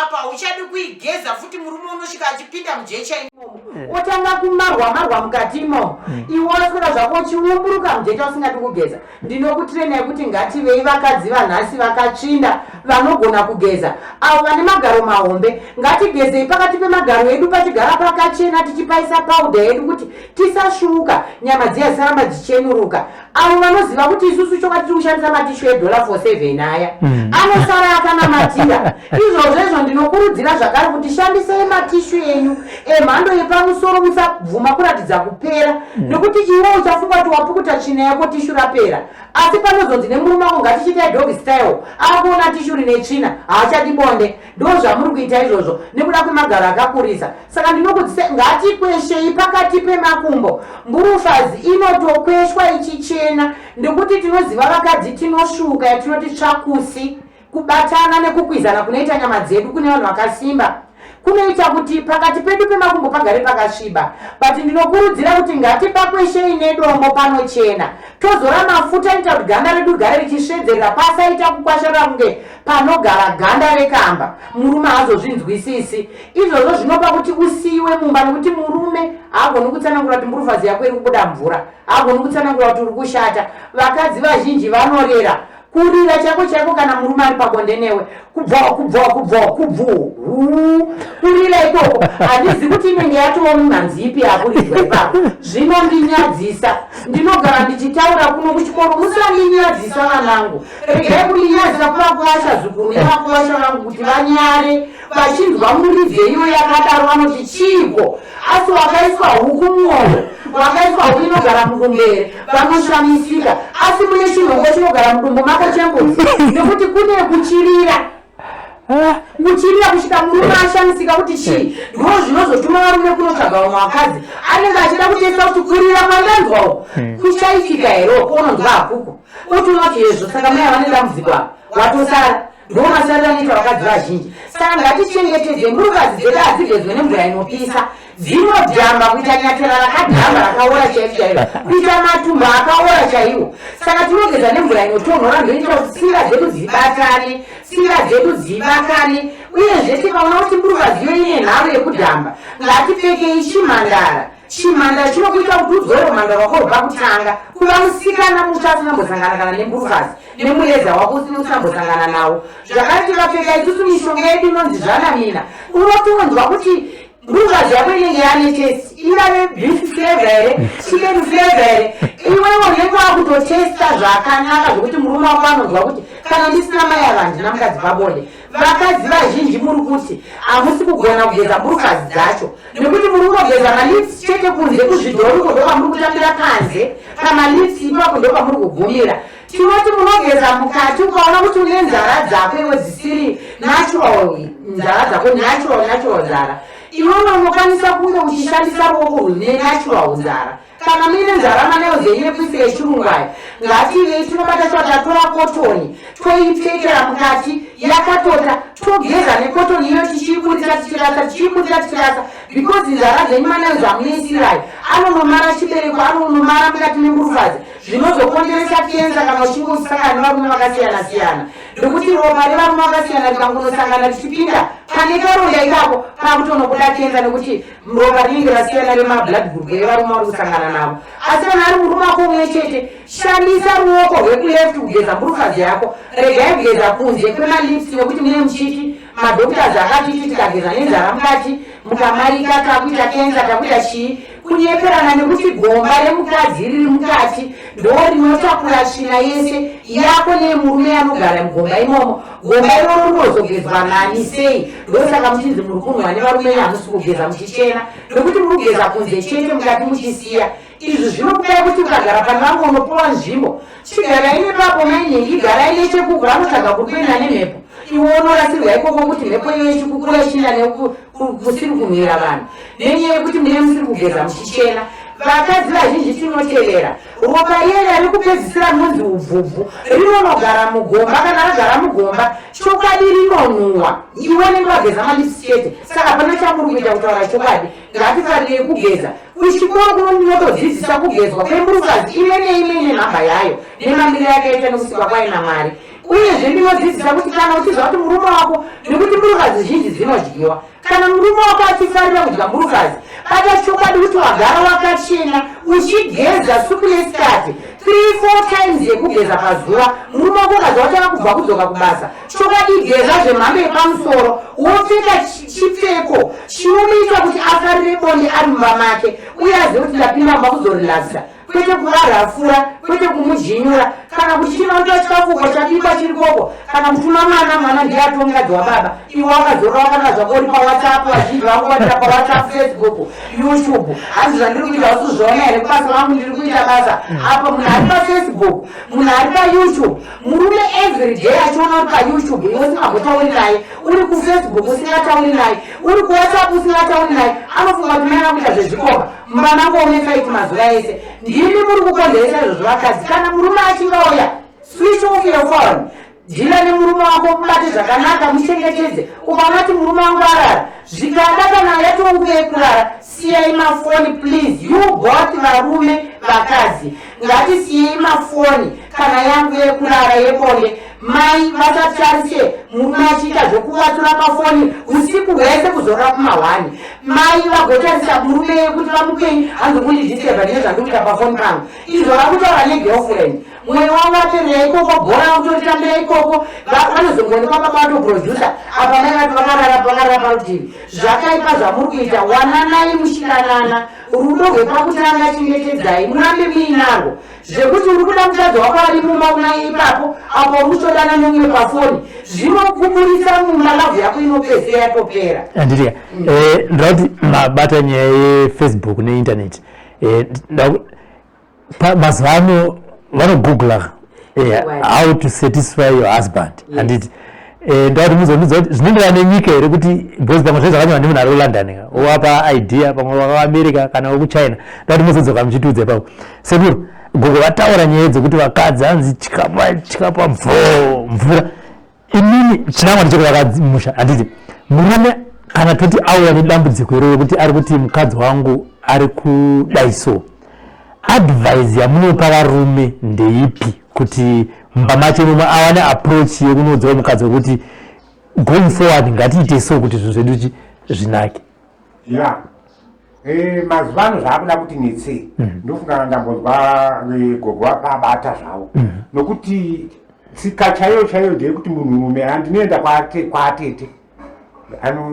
apa hauchadi kuigeza futi. Murume unosvika achipinda mujecha imomo, otanga kumarwa marwa mukati imomo, iwe waswera zvako uchiumburuka mujecha usingadi kugeza. Ndinokutirena kuti ngativei vakadzi vanhasi vakatsvinda vanogona kugeza, avo vane magaro mahombe. Ngatigezei pakati pemagaro edu pachigara pakachena, tichipaisa paudha yedu kuti tisasvuuka, nyama dziya dzisaramba dzichenuruka. Avo vanoziva kuti isusu chokwadi tiri kushandisa matishu edollar 47 aya anosara akanamatira. Izvozvo izvo ndinokurudzira zvakare kuti shandisai matishu enyu emhando yepamusoro, musabvuma kuratidza kupera, nekuti iwe uchafunga kuti wapukuta tsvina yako, tishu rapera, asi panozonzi nemurume wako ngatichiitai dog style, akuona tishu rine tsvina, haachadi bonde. Ndo zvamuri kuita izvozvo nekuda kwemagaro akakurisa. Saka ndinokudzisa, ngatikweshei pakati pemakumbo. Mburufazi inotokweshwa ichichena, nekuti tinoziva vakadzi tinosvuka yatinoti tsvakusi. Kubatana nekukwizana kunoita nyama dzedu kune vanhu vakasimba kunoita kuti pakati pedu pemakumbo pagare pakasviba, but ndinokurudzira kuti ngatipakweshei nedombo panochena, tozora mafuta inoita kuti ganda redu rigare richisvedzerera, pasaita kukwasharara kunge panogara ganda rekamba. Murume haazozvinzwisisi izvozvo, zvinopa kuti usiyiwe mumba, nekuti murume haagoni kutsanangura kuti mburufazi yako iri kubuda mvura, haagoni kutsanangura kuti uri kushata. Vakadzi vazhinji vanorera kurira chaiko chaiko kana murume ari pabonde newe, kubva kubva kubva kubvu hu, kurira ikoko handizi kuti inenge yatova mumhanzi ipi yakuridzwa ipapo. Zvinondinyadzisa. Ndinogara ndichitaura kuno kuchikoro, musandinyadzisa vanangu, regai kundinyadzisa kuvakuwasha zukuru nevakuwasha vangu kuti vanyare vachinzwa muridzo iyo yakadaro. Vanoti chiiko? Asi wakaiswa huku mwoyo, wakaiswa huku inogara mukumbere, vanoshamisika. Asi mune chinhongo chinogara mudumbu mako chembudzi, nekuti kune kuchirira kuchirira kusvika murume ashamisika kuti chii. Ndo zvinozotuma varume kunotsvaga vamwe vakadzi, anenge achida kutesta kuti kurira kwandanzwawo kuchaitika here. Uko unonzwa hakuko, uti unoti hezvo, saka mai vane dambudziko apa, watosara. Ndo masariro anoita vakadzi vazhinji. Saka ngatichengetedze mburukazi dzedu, hadzigezwe nemvura inopisa, dzinodhamba kuita nyatera rakadhamba rakaora chaizvo chaizvo, kuita matumba akaora chaiwo. Saka tinogeza nemvura inotonhora, ndoinoita kuti tsinga dzedu dzibatane, tsinga dzedu dzivakane. Uyezve tikaona kuti mburukazi iyo ine nharo yekudhamba, ngatipfekei chimhandara. Chimhandara chinokuita kuti udzore umhandara wako rwepakutanga kuva musikana mutsva asingambosangana kana nemburukazi, nemureza wako usina nawo. Zvakare tikapfeka isusu mishonga yedu inonzi zvanamina, unotonzwa kuti mburukazi yako inenge yane taste, ingave beef flavor here, chicken flavor here, iwewe unenge wakutotesta zvakanaka zvokuti murume wako anonzwa kuti kana ndisina mai ava handina mukadzi pabonde. Vakadzi vazhinji muri kuti hamusi kugona kugeza mburukazi dzacho nekuti muri kungogeza malips chete kunze kuzvidhoruko, ndokwamuri kutambira panze pamalips ipapo, ndokwamuri kugumira. Tinoti munogeza mukati. Ukaona kuti une nzara dzako iwe dzisiri natural, nzara dzako natural, natural nzara, iwewe unokwanisa kunge uchishandisa ruoko rune natural nzara. Kana muine nzara, manails enyu ekuisira echirungu aya, ngativei tinobata shuwa, tatora kotoni toipfekera mukati yakatota, togeza nekotoni iyo, tichiibudisa tichirasa, tichiibudisa tichirasa, because nzara dzenyu, manails amunoisirayo anonomara chibereko, anonomara mukati memburufazi, zvinozokonzeresa kenza kana uchinge uchisangana nevarume vakasiyana siyana, nekuti ropa revarume vakasiyana rikangonosangana richipinda pane karonda ikako, pakutonobuda kenza, nekuti ropa rinenge rasiyana remablood group evarume vari kusangana navo. Asi kana ari murume wako umwe chete, shandisa ruoko rwekuleft kugeza mburufazi yako. Regai kugeza kunze kwemalips, nekuti mune muchiti madoctors akatiti tikageza nenzara mukati mukamarika takuita kenza, takuita chii. Kunyeperana, nekuti gomba remukadzi riri mukati ndo rinotakura tsvina yese yako neyemurume anogara mugomba imomo. Gomba iroro rinozogezwa nani, sei? Ndosaka muchinzi muri kunwa nevarume, hamusi kugeza muchichena, nekuti muri kugeza kunze chete, mukati muchisiya. Izvi zvinokupai kuti ukagara pane vamwe unopiwa nzvimbo, chigarai nepapo mainhingi, garai nechekuku, vanotsvaga kuri kuenda nemhepo, iwe unorasirwa ikoko, kuti mhepo iyo ichikukura ichienda nekusiri kunwira vanhu, nenyaya yekuti mune musiri kugeza muchichena.
Vakadzi vazhinji tinotevera ropa riya riya rekupedzisira rinonzi ubvubvu rinonogara mugomba. Kana ragara mugomba, chokwadi rinonhuhwa. Iwe unenge wageza malips chete, saka hapana chamuri kuita. Kutaura chokwadi, ngatifarirei kugeza. Kuchikoro kuno ndinotodzidzisa kugezwa kwemburukazi imwe neimwe ine nhamba yayo nemamiriro yakaita nekusikwa kwayo naMwari. Uyezve ndinodzidzisa kuti kana uchiziva kuti murume wako, nekuti mburukazi zhinji dzinodyiwa, kana murume wako achifarira kudya mburukazi, bata chokwadi kuti wagara wakachena uchigeza suku nesikati, 3 4 times yekugeza pazuva. Murume wako ukaziva kuti ava kubva kudzoka kubasa, chokwadi geza zvemhando yepamusoro, wopfeka chipfeko chinomuita kuti afarire bonde ari mumba make, uye azive kuti ndapinda mumba kuzorelaxa, kwete kuvarafura, kwete kumujinyura. Kana kuchinoita chikafuko chabikwa chiri koko, kana kutuma mwana, mwana ndiye atomukadzi wababa, iwe wakazorora wakanaka zvako uri paWhatsApp. Vazhinji vangu vatira paWhatsApp, Facebook, YouTube. Hanzi zvandiri kuita usizviona here? Kubasa vangu ndiri kuita basa apo. Munhu ari paFacebook, munhu ari paYouTube, murume everyday achiona uri paYouTube, iwe usingambotauri naye, uri kuFacebook usingatauri naye, uri kuWhatsApp usingatauri naye, anofunga kuti mai vakuita zvezvikomba. Mumba mangu fight mazuva ese. Ndimi muri kukonzeresa izvozvo, vakadzi. Kana murume achinge auya, switch off your phone, deal nemurume wako, mubate zvakanaka, muchengetedze. Ukaona kuti murume wangu arara, zvikada kana yatoo nguva yekurara, siyai mafoni please. You both, varume, vakadzi, ngatisiyei mafoni kana yangu yekurara yebonde. Mai vasatarise murume achiita zvokuvatura pafoni usiku hwese kuzorora kumahwani. Mai vagotarisa murume kuti vamukei, hanzi kundidisturba nezvandikuita pafoni pangu. Izvo vakutaura negirlfriend, mwoyo wavo vatorera ikoko, bhora vakutoritambira ikoko. Vanozongoonekwa baba vatoproducer apa, mai vati vakarara, vakarara parutivi. Zvakaipa zvamuri kuita. Wananai muchidanana, rudo rwepakutanga chengetedzai, murambe muinarwo. Zvekuti uri kuda mukadzi wako ari mumba unaye ipapo, apo uri kutodana nemumwe pafoni, zvinokuburisa mumba, love yako inopedzisira yatopera.
Anditika, ndoda kuti mabata nyaya yeFacebook neinternet. Mazuva ano vanogoogla how to satisfy your husband. Handiti? Ndoda kuti muzondidza kuti zvinoenderana nenyika here, kuti because pamwe zvinenge zvakanyorwa nemunhu ari kuLondon, owapa idea pamwe wakaAmerica kana wekuChina. Ndoda kuti muzodzoka muchitiudza ipapo. Sekuru, gogo vataura nyaya dzekuti vakadzi hanzi chikapa chikapa bvo mvura. Inini chinangwa ndechekuvaka musha, handiti? Murume kana toti auya nedambudziko iroro kuti ari kuti mukadzi wangu ari kudai, so advice yamunopa varume ndeipi kuti mumba macho imomo awane approach yekunoudzawo mukadzi wekuti going forward ngatiite so kuti zvinhu zvedu zvinake?
Ya, mazuva ano zvaakuda kuti netsei. Ndofunga ndambonzwa gogo abata zvavo, nokuti tsika chaiyo chaiyo ndeyekuti munhurume andinoenda kwaatete,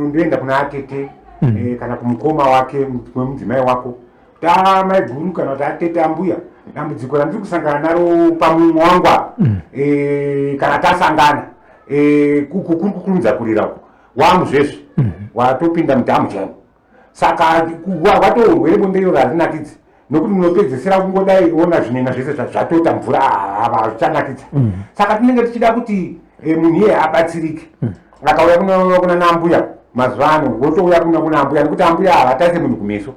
ndoenda kuna atete kana kumukoma wake wemudzimai wako, kuti a maiguru kana kuti atete, ambuya, dambudziko randiri kusangana naro pamumwe wangu apa, kana tasangana, kuri kukurumidza kurira uku wamuzvezvi, watopinda mudhamu chaimo. Saka watourwere bonde iro harinakidzi, nokuti munopedzesera kungodai ona zvinena zvese zvatota mvura, hava hazvichanakidza. Saka tinenge tichida kuti munhu iye abatsirike. Akauya kuna nambuya, mazuva ano wotouya kuna ambuya, nekuti ambuya havatarise munhu kumeso,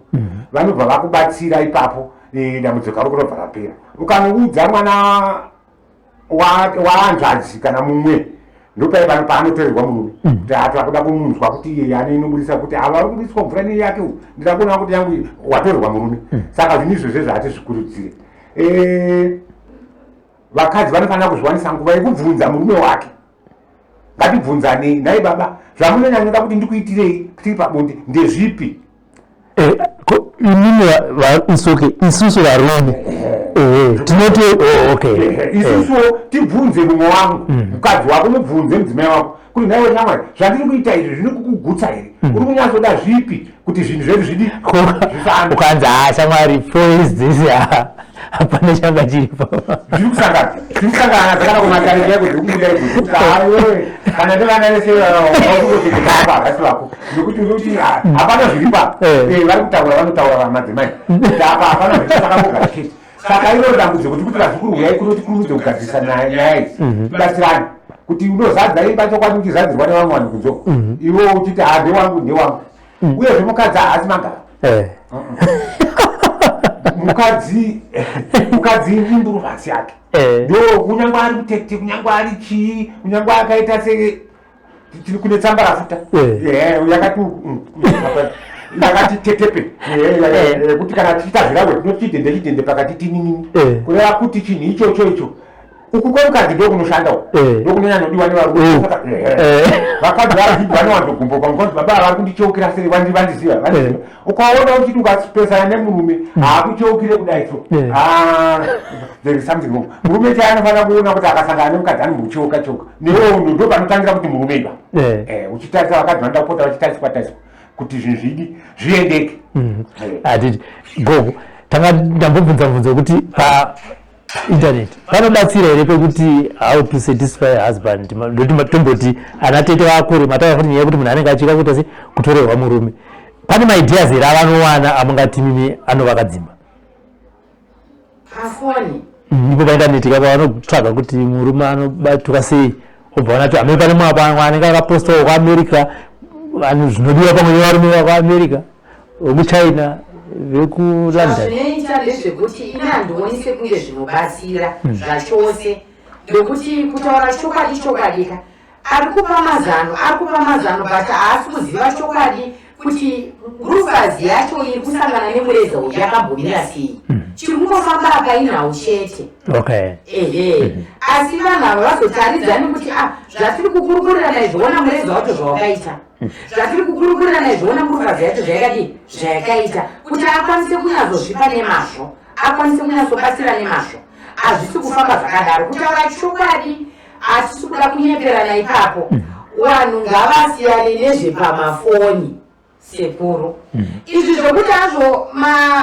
vanobva vakubatsira ipapo. Dambudziko rako robva rapera. Ukanoudza mwana wahanzvadzi kana mumwe, ndopai pano paanotorerwa murume, kuti ati akuda kumunzwa kuti iye ane inobudisa kuti ava vari kubudiswa mvura nei yake uyu, ndida kuona kuti yangu iyi, watorerwa murume. Saka zvinhu izvozvo zvatizvikurudzire. Vakadzi vanofanira kuzviwanisa nguva yekubvunza murume wake. Ngatibvunzanei, nhai baba, zvamunonyanyoda kuti ndikuitirei tiri pabonde ndezvipi?
Inini isuke isusu varume tinoti, oh, okay.
Isusuwo tibvunze mumwe wangu, mukadzi wako, mubvunze mudzimai wako kuti nhaiwe shamwari, zvandiri kuita izvi zviri kukugutsa here? Uri kunyatsoda zvipi kuti zvinhu zvedu zvidi zvifambe?
Ukanzi, ha shamwari, 4 years dzese hapana changa chiripo.
Zviri kusangana, zviri kusangana dzakana kumatare chaiko, zviri kubuda izvo kuti aiwe kana ndevana vese vakutotekedza havasi vako, nokuti uri kuti hapana zviri pa vari kutaura, vanotaura vamadzimai kuti apa hapana zviri, takangogara chete. Saka iroro dambudziko tikuti vazukuru uyai kuno tikurumidze kugadzirisa nyaya idzi, tibatsirane kuti unozadza imba chokwadi uchizadzirwa nevamwe vanhu kunzoko, iwe uchiti ha ndewangu, ndewangu. Uyezve mukadzi haasi magara. Mukadzi, mukadzi imburuvasi yake. Ndo kunyange ari mutete, kunyange ari chii, kunyange akaita se tiri kune tsamba rafuta. Yakati yakati tetepe kuti kana tichiita zvirahwe tinoti chidhende chidhende pakati tininini, kureva kuti chinhu ichocho icho uku kwemukadzi ndokunoshanda uku, ndokunonyanyodiwa nevarume. Saka vakadzi vazhinji vanowanzogumbuka mukonzi, "Baba vari kundicheukira sei? Vandiziva, vandiziva." Ukaona uchiti ukapesana nemurume haakucheukire kudai, so ah, there is something wrong. Murume chai anofanira kuona kuti akasangana nemukadzi anombocheuka cheuka newewo, ndo panotangira kuti murume iba. Uchitarisa vakadzi vanoda kupota vachitariswa tariswa kuti zvinhu zvidi zviendeke.
Hatiti gogo, tanga ndambobvunza mubvunzo wekuti pa internet panobatsira here pekuti how to satisfy husband. Ndoti tomboti ana tete vakure, mataura futi nyaya yekuti munhu anenge achida kuita se kutorerwa murume. Pane maideas here avanowana amungati mimi anovaka dzimba?
Pafoni?
Ipo paindaneti kapa vanotsvaga kuti murume anobatwa sei, obva vanati amene pane mwe anenge akapostawo kuAmerica, zvinodiwa pamwe nevarume vakuAmerica, vekuChina, vekuLondon.
Zvinoita ndezvekuti ine handioni sekunge zvinobatsira zvachose, nekuti kutaura chokwadi, chokwadika ari kupa mazano, ari kupa mazano, but haasi kuziva chokwadi kuti rufazi yacho iri kusangana nemureza uyu yakambomira sei. Chiri kungofamba apa inhau chete. Ehe, asi vanhu ava vazotaridzani kuti a zvatiri kukurukurirana izvoona mureza wacho zvawakaita, zvatiri kukurukurirana izvoona murufazi yacho zvayakadii, zvayakaita, kuti akwanise kunyatsozvipa nemazvo, akwanise kunyatsobatsira nemazvo. Hazvisi kufamba zvakadaro. Kutaura chokwadi, hatisi kuda kunyeperana ipapo. Vanhu ngavasiyane nezvepamafoni, sekuru, izvi zvokuti azvo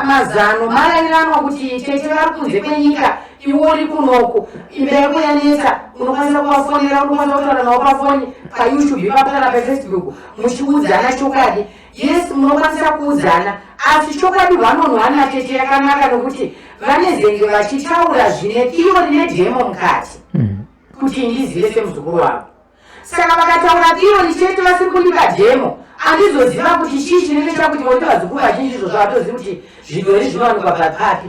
mazano marayiranwa kuti tete vari kunze kwenyika, iwe uri kunoku, imba yako yanetsa, unokwanisa kuvafonera, unokwanisa kutaura navo pafoni, paYouTube ipapo kana paFacebook, muchiudzana chokwadi. Yes, munokwanisa kuudzana, asi chokwadi one on one natete yakanaka, nokuti vanezenge vachitaura zvine theory nedemo mukati kuti ndizive semuzukuru wavo. Saka vakataura theory chete vasiri kundipa demo, handizoziva kuti chii chinenge chakuti vokuti vazukuru vazhinji izvozvo havatozivi kuti zvidhori zvinowanikwa papi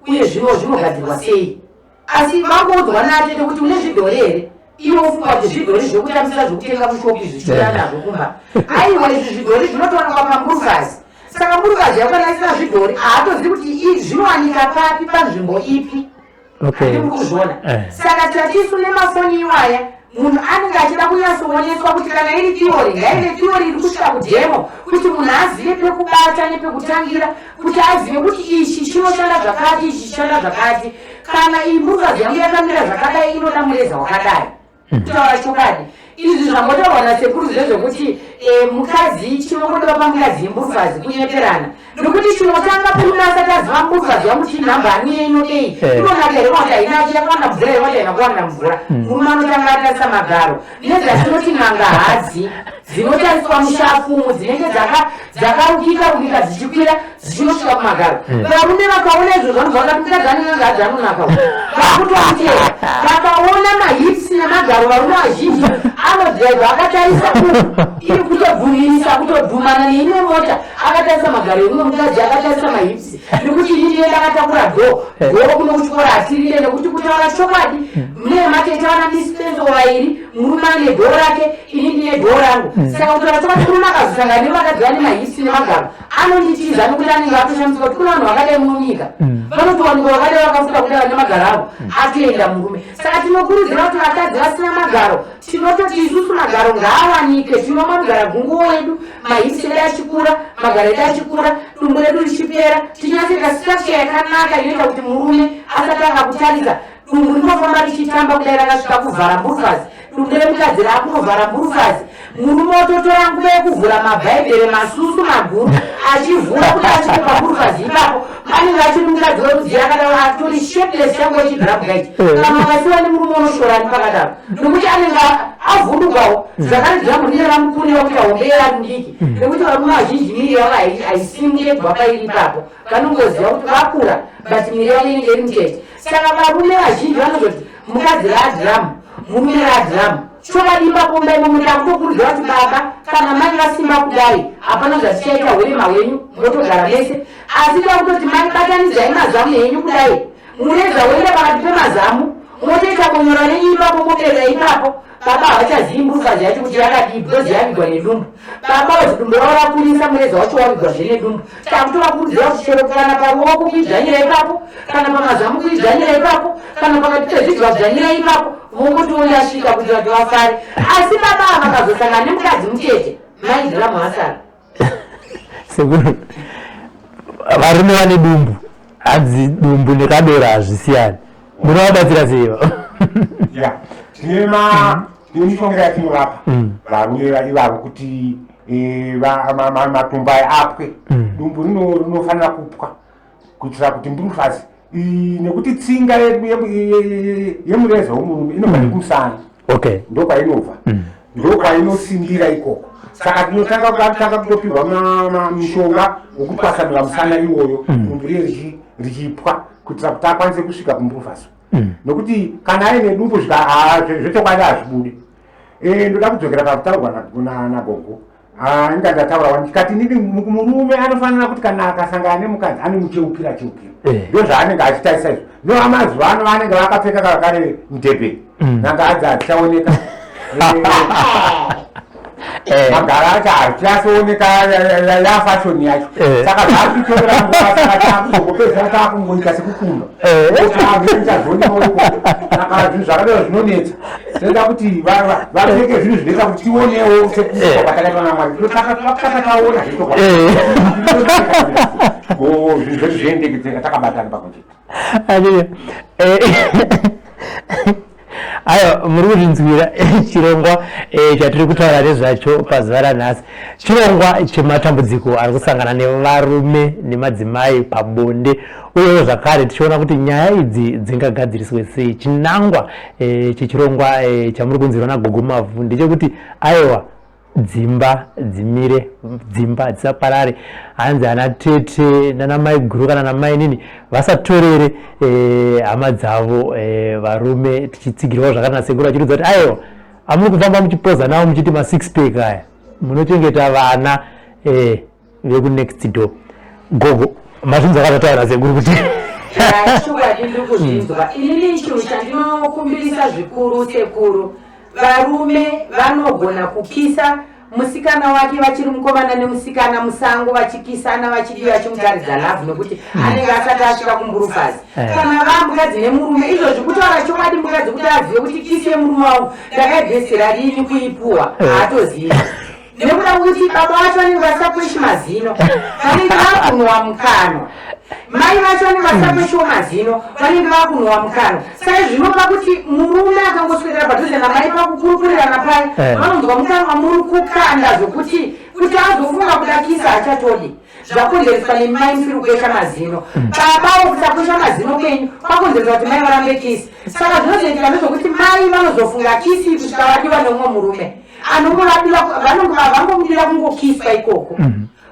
uye zvino zvinogadzirwa sei. Asi vangoudzwa natete kuti une zvidhori here, iwe ufunga kuti zvidhori zvekutambisira zvekutenga mushopi zvichiuya nazvo kumba. Aiwa, izvi zvidhori zvinotowanikwa pamburukazi. Saka mburukazi yako kana isina zvidhori, haatozivi kuti zvinowanika papi, panzvimbo ipi. Handiri kuzviona. Saka tatisu nemafoni iwaya, munhu anenge achida kunyatsooneswa kuti kana iri theory, ngaive theory iri kusvika kudemo, kuti munhu azive pekubata nepekutangira, kuti azive kuti ichi chinoshanda zvakati, ichi chishanda zvakati, kana iyi mburukazi yangu yakamira zvakadai, inoda mureza wakadai. Kutaura chokwadi, izvi zvambotaurwa nasekuru zvezvekuti mukadzi, chinongodiwa pamukadzi yemburukazi kunyeperana, nekuti chinotanga murume asati aziva mburukazi yangu chinhamba aniye inodei, inonaka here kuti hainaki, yakawana mvura here kuti haina kuwana mvura, murume anotanga atarisa magaro nezvatinoti n'anga hadzi dzinotariswa mushafumu, dzinenge dzakarukika rukika dzichikwira dzichinosvika kumagaro. Varume vakaona izvozvo vanobva vakati mukadzi ane n'anga hadzi anonaka, vakutomutera. Vakaona mahips nemagaro, varume vazhinji anodhiraivha akatarisa iri kutobvumisa kutodhumana neimwe mota akatarisa magaro emumwe mukadzi, akatarisa mahips, nekuti ini ndiye ndakatakura door door kuno kuchikoro hatirire. Nekuti kutaura chokwadi, mune matete vana mispenso vairi, murume ane door rake, ini ndine door rangu. Saka kutaura chokwadi, murume akazosangana nevakadzi vane mahips nemagaro anonditiza, nekuti anenge atoshamisika kuti kuna vanhu vakadai muno munyika, vanotowanikwa vakadai vakafuka kudai vane magaro avo, atoenda murume. Saka tinokurudzira kuti vakadzi vasina magaro, tinototi isusu magaro ngaawanike. Tinoma mugara gunguo wedu, mahips edu achikura, magaro edu achikura, dumbu redu richipera, tinyatsoita structure yakanaka inoita kuti murume asatanga kutarisa dumbu rinofamba richitamba kudai rakasvika kuvhara mburufazi. Dumbu remukadzi raakunovhara mburufazi, murume ototora nguva yekuvhura mabhaibheri masusu maguru, achivhura kuti asvike pamburufazi ipapo anenge achiri mukadzi werudzi akadaro, atori shapeless changu echidhirabu gaiti. Kana wakasiwa nemurume unoshorani pakadaro, nekuti anenge avhundukawo zvakare, dhiramu rinenge ramukurira kuita hombe yevari mudiki, nekuti varume vazhinji miri yavo haisimuke kubva pairi ipapo. Vanongoziva kuti vakura, but miri yavo inenge iri mutete. Saka varume vazhinji vanozoti mukadzi raadhiramu, murume raadhiramu.
Chokwadi ipapo mumba imomo ndakutokurudzira kuti baba kana mai vasimba kudai hapana zvatichaita hurema hwenyu motogara mese asi ndakutoti mai batanidzai mazamu henyu kudai mureza woenda pakati pemazamu motoita kunyora nenyu ipapo mopedza ipapo baba havachazivi mburukazi yacho kuti yakadii because yavigwa nedumbu baba vazi dumbu ravo rakurisa mureza wacho wavigwa zve nedumbu takutovakurudzira kuti chero kana paruoko kuidzvanyira ipapo kana pamazamu kuidzvanyira ipapo kana pakati pezvidya dzvanyira ipapo vongotiona asvika kuitira kuti vafare asi baba ava vakazosangana nemukadzi mutete maidhiramu asara
Sekuru, varume vane dumbu hanzi dumbu nekadora hazvisiyani munovabatsira sei ivo?
Ya, tine tine mishonga yatinovapa varume ivavo kuti matumbu aya apwe. Dumbu rinofanira kupwa kuitira kuti mburufasi, nekuti tsinga yemureza womurume inobva nekumusana. Ndokwainobva, ndokwainosimbira ikoko. Saka tinotanga tanga kutopihwa mishonga wokutwasanura musana iwoyo, dumbu riye richipwa kuitira kuti akwanise kusvika kumburufaso, nokuti kana aine dumbu zvechokwadi hazvibudi. Ndoda kudzokera pakutaurwa nagogo. Inga ndataura wani, ndikati inini murume anofanira kuti kana akasangana nemukadzi anomucheukira cheukira. Ndo zvaanenge achitarisa izvo. No, amazuva ano vanenge vakapfeka kakare mudhebhe, nanga hadzi hadzichaoneka. Magara acho hachiasooneka, yafashion yacho. Saka zvakutorera nguva, saka takuzongopedzera takungoita sekukumba chazvionekawo ikoko. Saka zvinhu zvakadaro zvinonetsa. Tinoda kuti vapfeke zvinhu zvinoita kuti tionewo sekukumba kwatakaitwa naMwari. Takataona zvechokwadi, zvinhu zvedu zviendeke takabatana pamwe chete.
Aiwa, muri kuzvinzwira chirongwa chatiri kutaura nezvacho pazuva ranhasi, chirongwa chematambudziko ari kusangana nevarume nemadzimai pabonde, uyewo zvakare tichiona kuti nyaya idzi dzingagadziriswe sei. Chinangwa chechirongwa chamuri kunzwirwa naGogo Mavhu ndechekuti aiwa, dzimba dzimire, dzimba dzisaparare. Hanzi ana tete nana mai guru kana namainini vasatorere hama dzavo varume. Tichitsigirwawo zvakanaka sekuru vachiridza kuti aiwa, amuri kufamba muchipoza navo muchiti ma6 pack aya, munochengeta vana vekunext door. Gogo, mazvinzwa akazataura sekuru kuti
Chokwadi ndiri kuzvinzwa. Inini chinhu chandinokumbirisa zvikuru, sekuru, varume vanogona kukisa musikana wake vachiri mukomana nemusikana musango, vachikisana, vachidii, vachimutaridza love, nokuti anenge asati asvika kumburufazi. Kana vamukadzi nemurume izvozvi, kutaura chokwadi, mukadzi kuti azive kuti kisi yemurume wangu ndakaibvesera rini kuipuwa, haatozivi, nekuda kwekuti baba vacho vanenge vasakweshi mazino, vanenge vakunhuwa mukanwa. Mai vacho vanenge vasakweshiwo mazino, vanenge vakunhuwa mukanwa. Saka zvinopa kuti murume akangoswedera padhuze namai pakukurukurirana pai, vanonzwa mukanwa muri kukanda zvokuti kuti azofunga kuda kisa hachatodi. Zvakonzereswa nemai musiri kukwesha mazino. Babawo, kusakwesha mazino kwenyu kwakonzeresa kuti mai varambe kisi. Saka zvinozoitika ndezvokuti mai vanozofunga kisi kusvika vadiwa neumwe murume anongovadira. Vangomudira kungokiswa ikoko,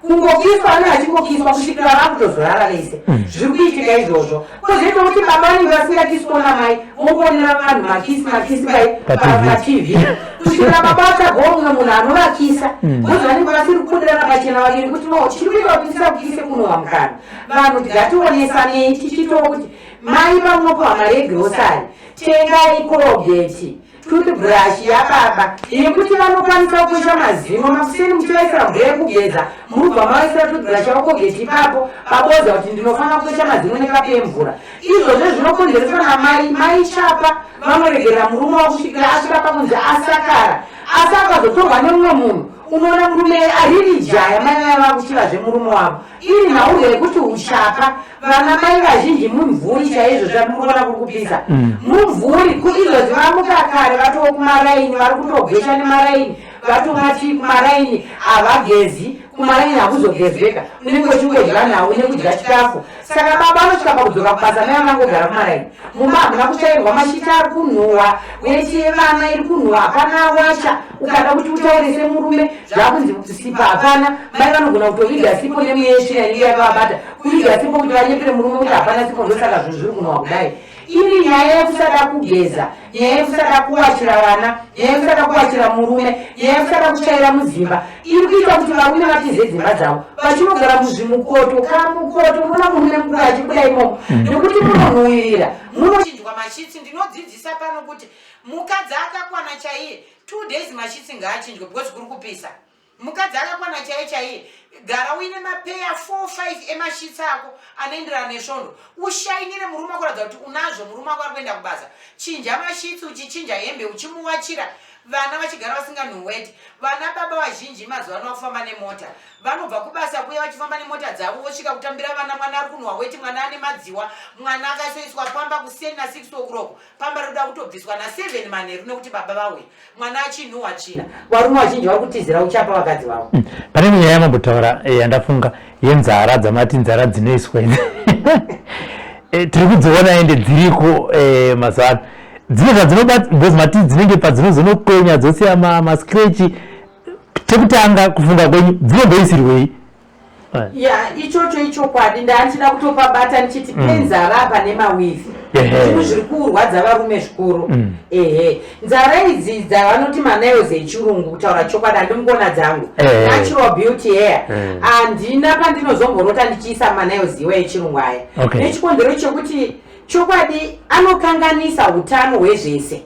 kungokiswa, vanenge vachingokiswa kusvikira vakutozorara vese. Zviri kuitika izvozvo. Kozoita kuti baba vanenge vasingakiswawo namai, vongoonera vanhu makisi makisi pai paTV kusvikira baba vatsvagawo mumwe munhu anovakisa, because vanenge vasiri kubudirana pachena vaviri kuti no, chiri kuita kuti tisakukise kunowa mukana. Vanhu ngationesanei tichitowo kuti mai pamunopiwa mari yegrocery, tengai Colgate toothbrush yababa yekuti vanokwanisa kukwesha mazino makuseni. Muchivaisira mvura yekugeza, murubva mavaisira toothbrush yavo Colgate ipapo, baboza kuti ndinofanira kukwesha mazino nekapu yemvura. Izvozvo zvinokonzereswa namai. Mai chapa vanoregerera murume wavo kusvikira asvika pakunzi asakara. Asi akazotorwa nemumwe munhu, unoona murume ariri jaya, mai vaya vakuchivazve murume wavo. Iri nhaurwa yekuti uchapa vana mai vazhinji mumvuri chaizvo zvamuri kuona kuri kupisa mumvuri. Izvozvi vamuka kare, vatoo kumaraini, vari kutogwesha nemaraini, vatomati kumaraini havagezi, kumaraini hakuzogezweka, unenge uchingodya nhau nekudya chikafu. Saka baba anosvika pakudzoka kubasa, mai vanangogara kumaraini, mumba hamuna kutsvairwa, mashita ari kunhuhwa, weti yevana iri kunhuhwa, hapana washa. Ukada kuti utaure semurume, zvakunzi sipa hapana. Mai vanogona kutoviga sipo nemweya yetsvina inenge yakavabata, kuviga sipo kuti vanyepere murume kuti hapana sipo, ndosaka zvinhu zviri kunhuhwa kudai.
Iri nyaya yekusada kugeza, nyaya yekusada kuwachira vana, nyaya yekusada kuwachira murume, nyaya yekusada kutsvaira mudzimba iri kuita kuti varume vatize dzimba dzavo vachinogara muzvimukoto. Kamukoto unoona murume mukuru achibuda imomo nekuti munonhuwirira, munochinjwa masheets. Ndinodzidzisa pano kuti mukadzi akakwana chaiye, 2 days masheets ngaachinjwe because kuri kupisa. Mukadzi akakwana chaiye chaiye, gara uine mapeya 4 5 emasheets ako anoenderana nesvondo, ushainire murume wako, kuratidza kuti unazvo. Murume wako ari kuenda kubasa, chinja masheets, uchichinja hembe, uchimuwachira, vana vachigara vasinganhuweti. Vana baba vazhinji mazuva ano vakufamba nemota, vanobva kubasa kuya vachifamba nemota dzavo, vosvika kutambira vana, mwana ari kunhuhwa weti, mwana ane madziwa, mwana akasoiswa pamba kuseni na6 o'clock, pamba rinoda kutobviswa na7 manheru nekuti baba vauya, mwana achinhuhwa tsvina. Varume vazhinji vari kutizira uchapa vakadzi vavo.
Pane imwe nyaya yamambotaura yandafunga, yenzara dzamati nzara dzinoiswa idzi. Tiri kudziona ende dziriko mazuva ano, dzine zvadzinobata because mati dzinenge padzinozonokwenya dzosiya mascratch. Chekutanga, kufunga kwenyu, dzinomboisirwei?
Ya, ichocho ichokwadi. Ndandichida kutopabata ndichiti penzara apa nemaweave, zvinhu zviri kurwadza varume zvikuru. Ehe, nzara idzi dzavanoti manails echirungu, kutaura chokwadi handimukona dzangu, natural beauty hair, handina pandinozomborota ndichiisa manails iwa echirungu aya, nechikonzero chekuti chokwadi anokanganisa utano hwezvese.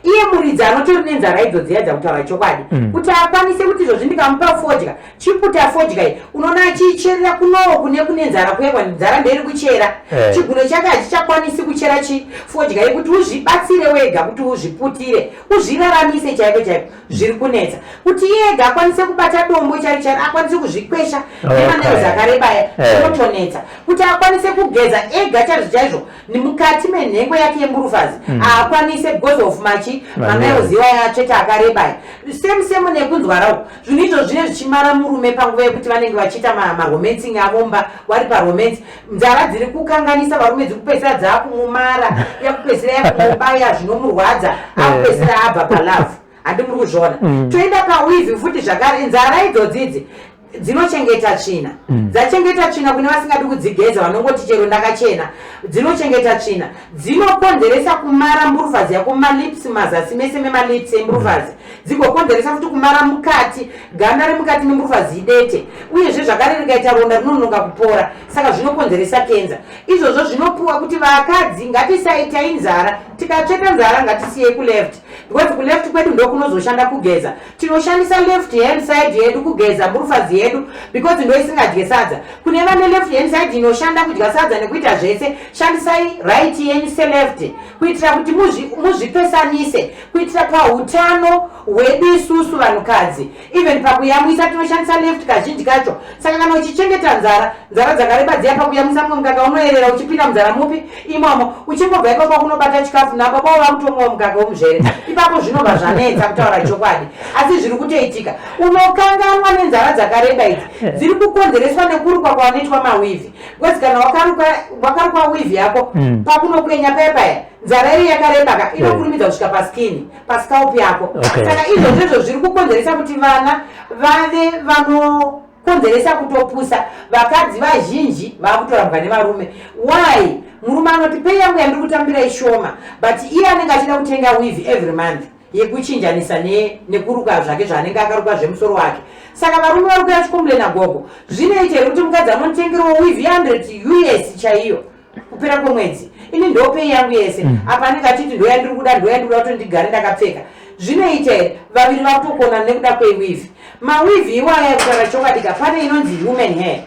Iye muridzi anotori nenzara idzo dziya dzakutaura chokwadi, kuti akwanise kuti izvozvi ndikamupa fodya, chiputa fodya iyi, unoona achiicherera kunowo kune nzara kuyekwa, nzara ndeiri kuchera. Chiguno chake hachichakwanisi kuchera chi fodya iyi. Kuti uzvibatsire wega, kuti uzviputire, uzviraramise chaiko chaiko, zviri kunetsa kuti iye ega akwanise kubata dombo chairo chairo, akwanise kuzvikwesha nemanails akarebaya. Zvinotonetsa kuti akwanise kugeza ega chaizvo chaizvo mukati menhengo yake yemburufazi, haakwanise because of machi manails iwaya atsveta akarebaya. Same same nekunzwara uku. Zvinhu izvo zvine zvichimara murume panguva yekuti vanenge vachiita maromancing avo mba wari paromance. Nzara dziri kukanganisa varume, dziri kupedzisira dzaakumumara, yakupedzisira yakumubaya zvinomurwadza, akupedzisira abva palove. Handi muri kuzviona? Toenda paweave futi zvakare. Nzara idzodzi idzi dzinochengeta tsvina. Dzachengeta tsvina kune vasingadi kudzigeza, vanongoti chero ndakachena. Dzinochengeta tsvina, dzinokonzeresa kumara mburufazi yako, malips, mazasi mese memalips emburufazi, dzigokonzeresa futi kumara mukati, ganda remukati memburufazi idete, uyezve zvakare rikaita ronda rinononoka kupora. Saka zvinokonzeresa kenza izvozvo. Zvinopuwa kuti vakadzi ngatisaitai nzara. Tikatsveta nzara, ngatisiyei kuleft, because kuleft kwedu ndokunozoshanda kugeza. Tinoshandisa left hand side yedu kugeza mburufazi yedu because ndo isingadye sadza. Kune vane left hand side inoshanda kudya sadza nekuita zvese, shandisai right yenyu seleft kuitira kuti muzvipesanise, kuitira pautano hwedu isusu vanhukadzi. Even pakuyamwisa tinoshandisa left kazhinji kacho. Saka kana uchichengeta nzara, nzara dzakareba dziya, pakuyamwisa mumwe mukaka unoerera uchipinda munzara mupi imomo, uchingobva ipapo kunobata chikafu nababa vakutomwawo mukaka womuzvere ipapo, zvinobva zvanetsa kutaura chokwadi, asi zviri kutoitika. Unokanganwa nenzara dzakareba idzi dziri kukonzereswa nekurukwa kwanoitwa maweave, because kana wakarukwa weave yako, pakunokwenya paya paya, nzara iri yakareba ka, inokurumidza kusvika paskin, pascalp yako. Saka izvozvo izvo zviri kukonzeresa kuti vana vave vanokonzeresa kutopusa. Vakadzi vazhinji vakutorambwa nevarume. Why? Murume anoti pay yangu yandiri kutambira ishoma, but iye anenge achida kutenga weave every month yekuchinjanisa nekuruka zvake zvaanenge akaruka zvemusoro wake. Saka varume vari kuya vachicomplaina, "Gogo, zvinoita here kuti mukadzi anonditengerawo weave ye100 US chaiyo kupera kwemwedzi? Ini ndopay yangu yese apa anenge achiti ndoyandiri kuda, ndoyandiri kuda kuti ndigare ndakapfeka. Zvinoita here?" Vaviri vakutokona nekuda kweweave. Maweave iwaya, kutaura chokwadi ka, pane inonzi human hair,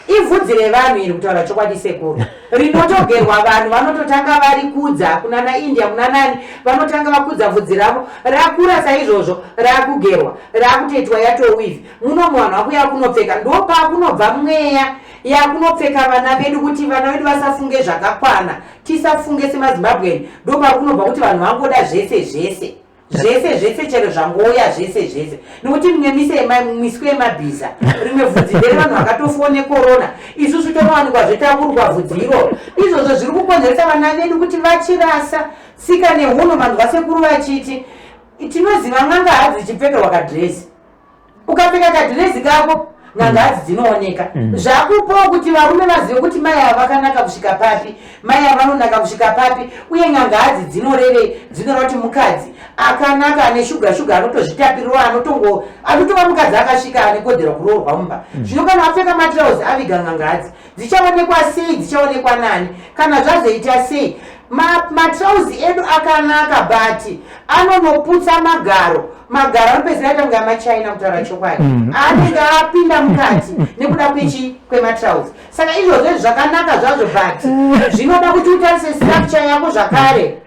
ivhudzi revanhu iri, kutaura chokwadi sekuru, rinotogerwa. Vanhu vanototanga vari kudza kunana India, kuna nani, vanotanga vakudza vhudzi ravo, rakura saizvozvo, rakugerwa, rakutoitwa yatoweave. Munomu vanhu vakuya kunopfeka, ndopakunobva mweya yakunopfeka vana vedu, kuti vana vedu vasafunge zvakakwana, tisafunge semaZimbabweni. Ndopakunobva kuti vanhu vangoda zvese zvese zvese zvese, chero zvangouya zvese zvese, nekuti mimwe miswe yemabhiza, rimwe vhudzi ndere vanhu vakatofuwa nekorona. Isusu tonowanikwa zvetakurukwa vhudzi iroro. Izvozvo zviri kukonzeresa vana vedu kuti vachirasa tsika neunhu. Vanhu vasekuru vachiti tinoziva n'anga hadzi dzichipfekerwa kadhirezi. Ukapfeka kadhirezi kako. N'anga hadzi dzinooneka. Zvakupawo kuti varume vazive kuti mai ava vakanaka kusvika papi, mai ava vanonaka kusvika papi, uye n'anga hadzi dzinorevei. Dzinoreva kuti mukadzi akanaka ane shuga shuga anotozvitapirirwa, anotongo anotova mukadzi akasvika ane kodzero kuroorwa mumba. Zvino kana apfeka matirauzi aviga n'anga hadzi, dzichaonekwa sei? Dzichaonekwa nani? Kana zvazoita sei? Matrauzi edu akanaka but anonoputsa magaro. Magaro anopedzisira aita kunge amachina, kutaura chokwadi. Anenge apinda mukati nekuda kwechi kwematrauzi. Saka izvozvo zvakanaka zvazvo, but zvinoda kuti utarise structure yako zvakare.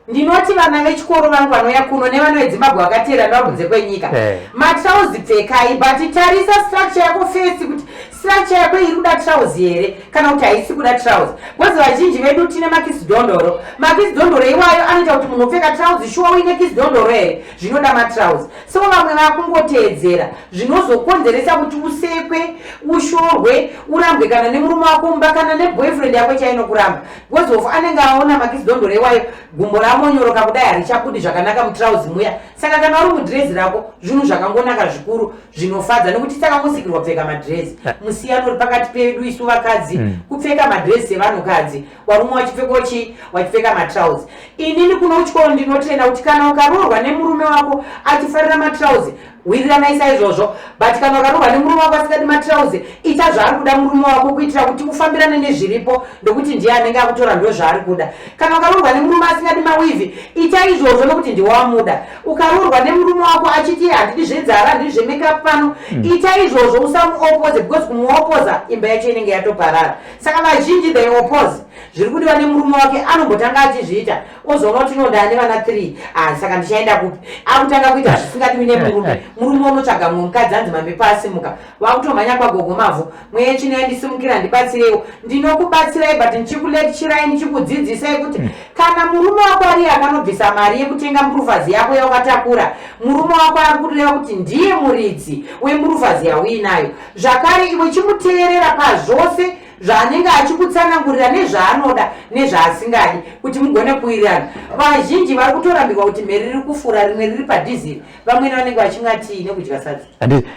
Ndinoti vana vechikoro vangu vanouya kuno nevana veZimbabwe vakateera ndava kunze kwenyika, matrauzi pfekai, but tarisa structure yako first, kuti structure yako iri kuda trauzi here kana kuti haisi kuda trauzi, because vazhinji vedu tine makisidhondoro. Makisidhondoro iwayo anoita kuti munhu upfeka trauzi, shuwa uine kisidhondoro here? Zvinoda matrauzi. So vamwe vakungoteedzera, zvinozokonzeresa kuti usekwe, ushorwe, urambwe kana nemurume wako mumba, kana neboyfriend yako chainokuramba, because of anenge aona makisidhondoro iwayo, gumbo ramonyoroka kudai, harichabudi zvakanaka mutrauzi muya. Saka kana uri mudhirezi rako, zvinhu zvakangonaka zvikuru, zvinofadza, nekuti takangosikirwa kupfeka madhirezi. Musiyano uri pakati pedu isu vakadzi kupfeka madhirezi sevanhukadzi, varume vachipfekawo chii? Vachipfeka matrauzi. Inini kuno kuchikoro ndinotrena kuti kana ukaroorwa nemurume wako achifarira matrauzi, wiriranai saizvozvo, but kana ukaroorwa nemurume wako asingadi matrauzi, ita zvaari kuda murume wako kuitira kuti ufambirane nezviripo, ndokuti ndiye anenge akutora, ndo zvaari kuda. Kana ukaroorwa nemurume asingadi maweave, ita izvozvo nokuti ndiwamuda. Ukaroorwa nemurume wako achiti handidi zvenzara, handidi zvemakeup pano, ita izvozvo, usamuopoze, because kumuopoza imba yacho inenge yatoparara. Saka vazhinji, they oppose zviri kudiwa nemurume wake. Anombotanga achizviita, ozoona kuti no, ndane vana 3, ah, saka ndichaenda kupi? Akutanga kuita zvisingadiwi nemurume. Murume unotsvaga mumwe mukadzi, anzi mamhepo asimuka, wakutomhanya kwagogo mavhu, mweya tsvina yandisimukira, ndibatsireiwo. Ndinokubatsirai, but ndichikulecturai, ndichikudzidzisai kuti kana murume wako ari akanobvisa mari yekutenga murufazi yako yawakatakura, murume wako ari kureva kuti ndiye muridzi wemurufazi yauinayo. Zvakare iwe chimuteerera pazvose zvaanenge achikutsanangurira, nezvaanoda nezvaasingadi, kuti mugone kuwirirana. Vazhinji vari kutorambirwa kuti mheri riri kufura, rimwe riri padhiziri, vamwene vanenge vachimwa tii nekudya sadza.
Handiti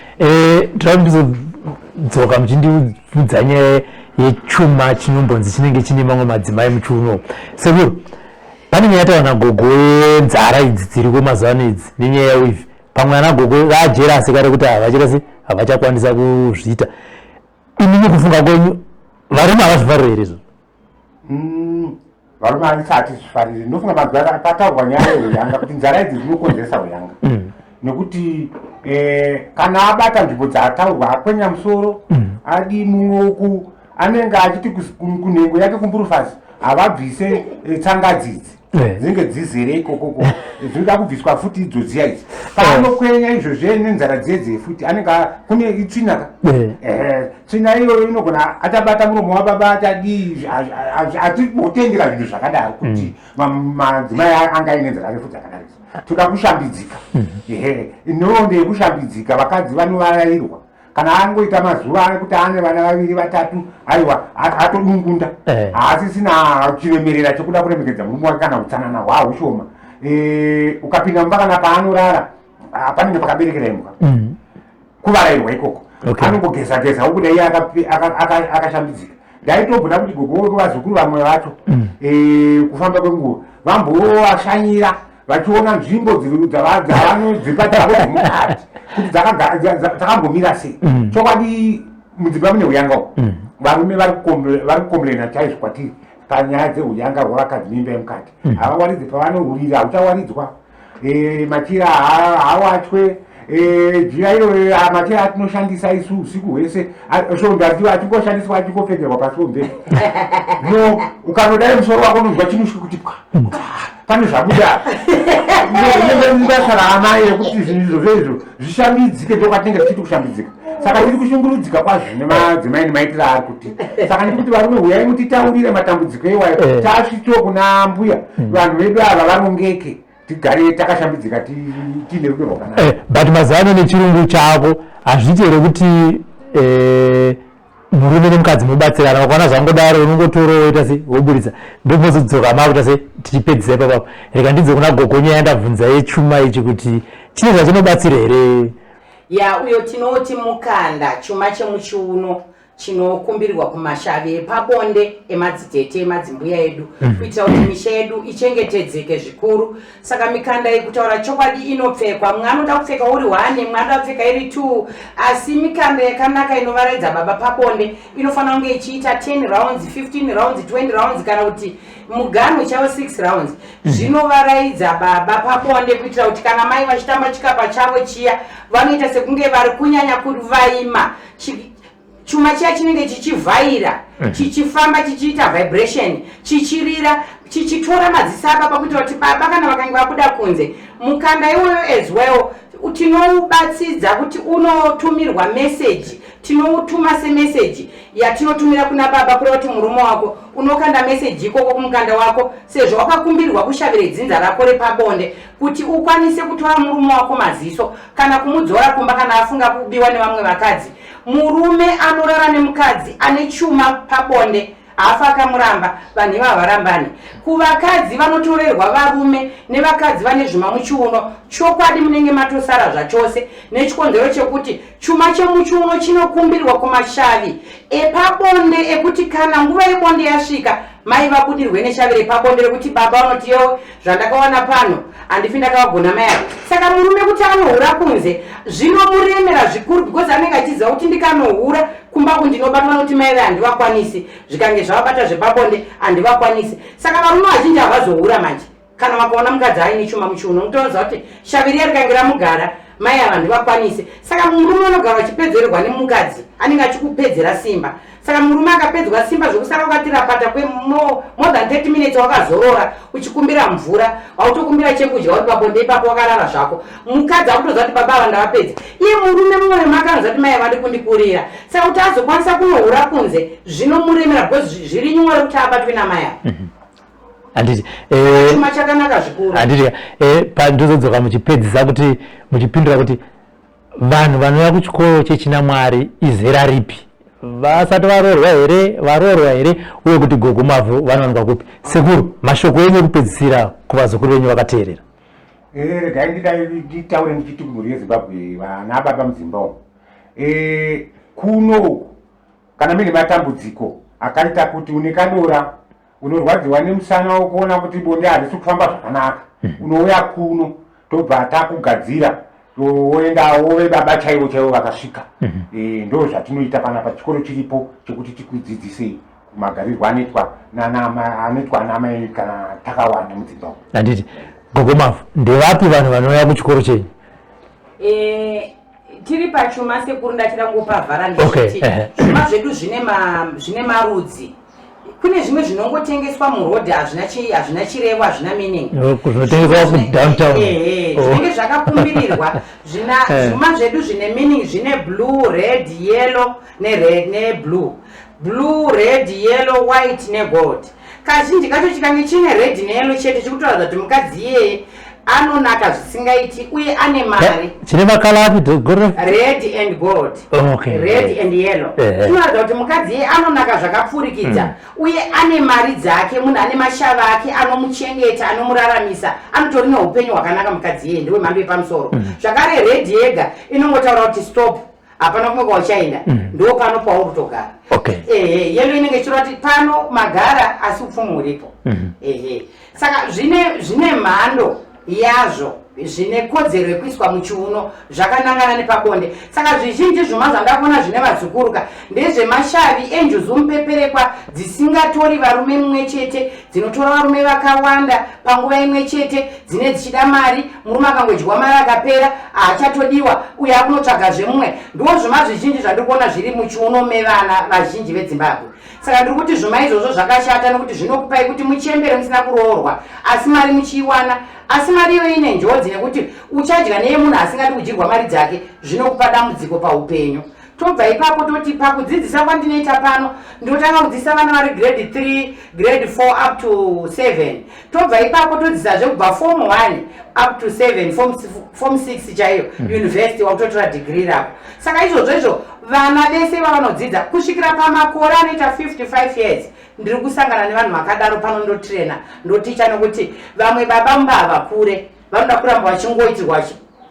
tira ndizodzoka muchindiudza nyaya yechuma chinombonzi chinenge chine mamwe madzimai muchiuno. Sekuru, pane nyaya yataura nagogo yenzara idzi dziriko mazuva ano idzi nenyaya yeweave. Pamwe ana gogo vajerasi kare kuti havachirasi, havachakwanisa kuzviita. Imimi kufunga kwenyu, varume havazvifariri here izvo?
Varume haisati zvifariri. Ndinofunga mazuva pataurwa nyaya yeuyanga, kuti nzara idzi dzinokonzeresa uyanga, nekuti kana abata nzvimbo dzataurwa, akwenya musoro, adi mumwe uku, anenge achiti kunhengo yake kumburufasi havabvise tsangadzi idzi dzinenge dzizere ikokoko, dzinoda kubviswa futi idzo dziya idzi. Paanokwenya izvo zve nenzara dziye futi anenge kune itsvina ka. Tsvina iyoyo inogona achabata muromo wababa, achadii. Hatibotendera zvinhu zvakadaro kuti madzimai anga aine nzara refu dzakadaro. Toda kushambidzika. Ehe, nhoroondo yekushambidzika, vakadzi vanovarairwa kana angoita mazuva ekuti ane vana vaviri vatatu, aiwa, atodungunda. Haasisina chiremerera chekuda kuremekedza murume wake, kana utsanana hwahushoma. Ukapinda mumba kana paanorara, panenge pakaberekera imbwa, kuvarairwa ikoko. Anongogeza geza ukuda iye akashambidzika. Ndaitomboda kuti gogo vazukuru vamwe vacho, kufamba kwenguva vambovashanyira vachiona nzvimbo dzavanodzipa dzavo dzemukati kuti dzakambomira sei. Chokwadi mudzimba mune uyanga umu. Varume vari kukomplaina chaizvo kwatiri panyaya dzeuyanga hwavakadzi mimba yemukati. Havawaridzi, pavanohurira hauchawaridzwa. Machira haawachwe. Jira iro, machira atinoshandisa isu usiku hwese, svondo achingoshandiswa, achingopfekerwa pasi pomubhedha. No, ukanodai musoro wako unonzwa chimushwi kuti pwa, pane zvabuda. Basa raamai rekuti zvinhu izvozvo izvo zvishambidzike, ndokwatinenge tichiti kushambidzika. Saka tiri kushungurudzika kwazvo nemadzimai nemaitiro aari kuti. Saka ndikuti varume, huyai mutitaurire matambudziko iwayo. Tasvitso kuna mbuya, vanhu vedu ava varongeke, tigare takashambidzika, tiine rudo rwakanaka.
But mazuva ano nechirungu chako, hazviiti here kuti murume nemukadzi mubatsirana? Vakaona zvangodaro, unongotora woita sei, woburitsa, ndomozodzoka makuita sei. Tichipedzisa ipapapo, rega ndidze kuna gogo nyaya yandabvunza yechuma ichi, kuti chine zvachinobatsira here?
Ya, uyo tinoti mukanda, chuma chemuchiuno chinokumbirirwa kumashavi epabonde emadzitete emadzimbuya edu kuitira kuti misha yedu ichengetedzeke zvikuru. Saka mikanda iyi, kutaura chokwadi, inopfekwa. Mumwe anoda kupfeka uri one, mumwe anoda kupfeka iri two, asi mikanda yakanaka inovaraidza baba pabonde inofanira kunge ichiita 10 rounds, 15 rounds, 20 rounds, kana kuti muganhu chavo 6 rounds. Zvinovaraidza baba pabonde kuitira kuti kana mai vachitamba chikapa chavo chiya, vanoita sekunge vari kunyanya kuvaima. Chuma chiya chinenge chichivhaira, chichifamba, chichiita vibration, chichirira, chichitora maziso ababa, kuitira kuti baba kana vakange vabuda kunze, mukanda iwoyo as well tinoubatsidza kuti unotumirwa meseji. Tinoutuma semeseji yatinotumira kuna baba, kureva kuti murume wako unokanda meseji ikoko kumukanda wako, sezvo wakakumbirwa kushavira dzinza rako repabonde kuti ukwanise kutora murume wako maziso kana kumudzora kumba kana afunga kubiwa nevamwe vakadzi. Murume anorara nemukadzi ane chuma pabonde haafa akamuramba. Vanhu ivava varambani. Kuvakadzi vanotorerwa varume nevakadzi vane zvuma muchiuno, chokwadi munenge matosara zvachose, nechikonzero chekuti chuma chemuchiuno chinokumbirwa kumashavi epabonde ekuti kana nguva yebonde yasvika, mai vabudirwe neshavi repabonde rekuti baba vanoti, "Yewe, zvandakawana pano handifi ndakavagona mai ava." Saka murume kuti anohura kunze zvinomuremera zvikuru, because anenge achiziva kuti ndikanohura kumba kundinobatwa nokuti mai ve handivakwanisi, zvikange zvavabata zvepabonde handivakwanisi. Saka varume vazhinji havazohura manje kana vakaona mukadzi aine chuma muchiuno, mutonoziva kuti shavi riya rikange ramugara, mai ava handivakwanisi. Saka murume unogara uchipedzererwa nemukadzi anenge achikupedzera simba. Saka murume akapedzwa simba zvokusara ukatirapata kwemore than 30 minutes wakazorora, uchikumbira mvura, wautokumbira chekudya, uri pabonde ipapo wakarara zvako, mukadzi akutoziva kuti baba ava ndavapedza. Iye murume mumwoyo make anoziva kuti mai avadi kundikurira. Saka kuti azokwanisa kunohura kunze zvinomuremera, because zviri nyore kuti abatwe namai ava.
Handiti?
Chuma chakanaka zvikuru.
Handiti? Pandozodzoka muchipedzisa kuti muchipindura kuti vanhu vanouya kuchikoro chechinamwari izera ripi? Vasati varoorwa here, varoorwa here, uye kuti Gogo Mavhu vanowanikwa kupi? Sekuru, mashoko enyu ekupedzisira kuvazukuru venyu vakateerera.
Regai ndidai nditaure ndichiti kumhuri yeZimbabwe, vana baba mudzimba umu, kuno uku kana muine matambudziko akaita kuti une kadora, unorwadziwa nemusana, wokuona kuti bonde harisi kufamba zvakanaka, unouya kuno, tobva takugadzira, woenda wove baba chaivo chaivo vakasvika. Ndo zvatinoita panapa. Chikoro chiripo chekuti tikudzidzisei kumagarirwo anoitwa anoitwa anamai kana takawanda mudzimba umu.
Handiti? Gogo Mavhu, ndevapi vanhu vanouya kuchikoro chenyu?
Tiri pachuma, sekuru, ndachida ngopavhara ndichiti zvuma zvedu zvine marudzi. Kune zvimwe zvinongotengeswa murodhi, hazvina chirevo, hazvina meaning.
Zvinotengeswa kudowntown.
Zvinenge zvakakumbirirwa. Zvuma zvedu zvine meaning zvine blue, red, yellow nered neblue, blue, red, yellow, white negold. Kazhinji kacho chikange chine red neyellow chete, chikutoratidza kuti mukadzi iyeye anonaka zvisingaiti uye ane mari.
Chine macolour api?
Red and gold. Red and yellow chinoratidza kuti mukadzi iye anonaka zvakapfurikidza uye ane mari dzake, munhu ane mashava ake anomuchengeta, anomuraramisa, anotori neupenyu hwakanaka. Mukadzi iyeye ndewe mhando yepamusoro. Zvakare red yega inongotaura kuti stop, hapana kumwe kwauchaenda, ndo pano pauri kutogara. Ehe, yellow inenge ichireva kuti pano magara asi upfumi huripo. Ehe, saka zvine mhando yazvo, zvine kodzero yekuiswa muchiuno zvakanangana nepabonde. Saka zvizhinji zvuma zvandakuona zvine vazukuruka ndezvemashavi enjuzu mupeperekwa dzisingatori varume mumwe chete, dzinotora varume vakawanda panguva imwe chete, dzine dzichida mari. Murume akangodyiwa mari akapera, haachatodiwa, uye akunotsvagazve mumwe. Ndo zvuma zvizhinji zvandiri kuona zviri muchiuno mevana vazhinji veDzimbabwe. Saka ndiri kuti zvuma izvozvo zvakashata, nokuti zvinokupai kuti muchembere musina kuroorwa asi mari muchiiwana, asi mari iyoyo ine njodzi nekuti uchadya neye munhu asingadi kudyirwa mari dzake. Zvinokupa dambudziko paupenyu. Tobva ipapo toti pakudzidzisa kwandinoita pano, ndinotanga kudzidzisa vana vari grade 3, grade 4 up to 7. Tobva ipapo todzidzisazve kubva form 1 up to 7, form 6 chaiyo, university wakutotora degree rako. Saka izvozvo izvo vana vese vavanodzidza kusvikira pamakore anoita 55 years. Ndiri kusangana nevanhu vakadaro pano, ndotraina, ndoticha, nokuti vamwe baba mumba havakure, vanoda kuramba vachingoitirwa.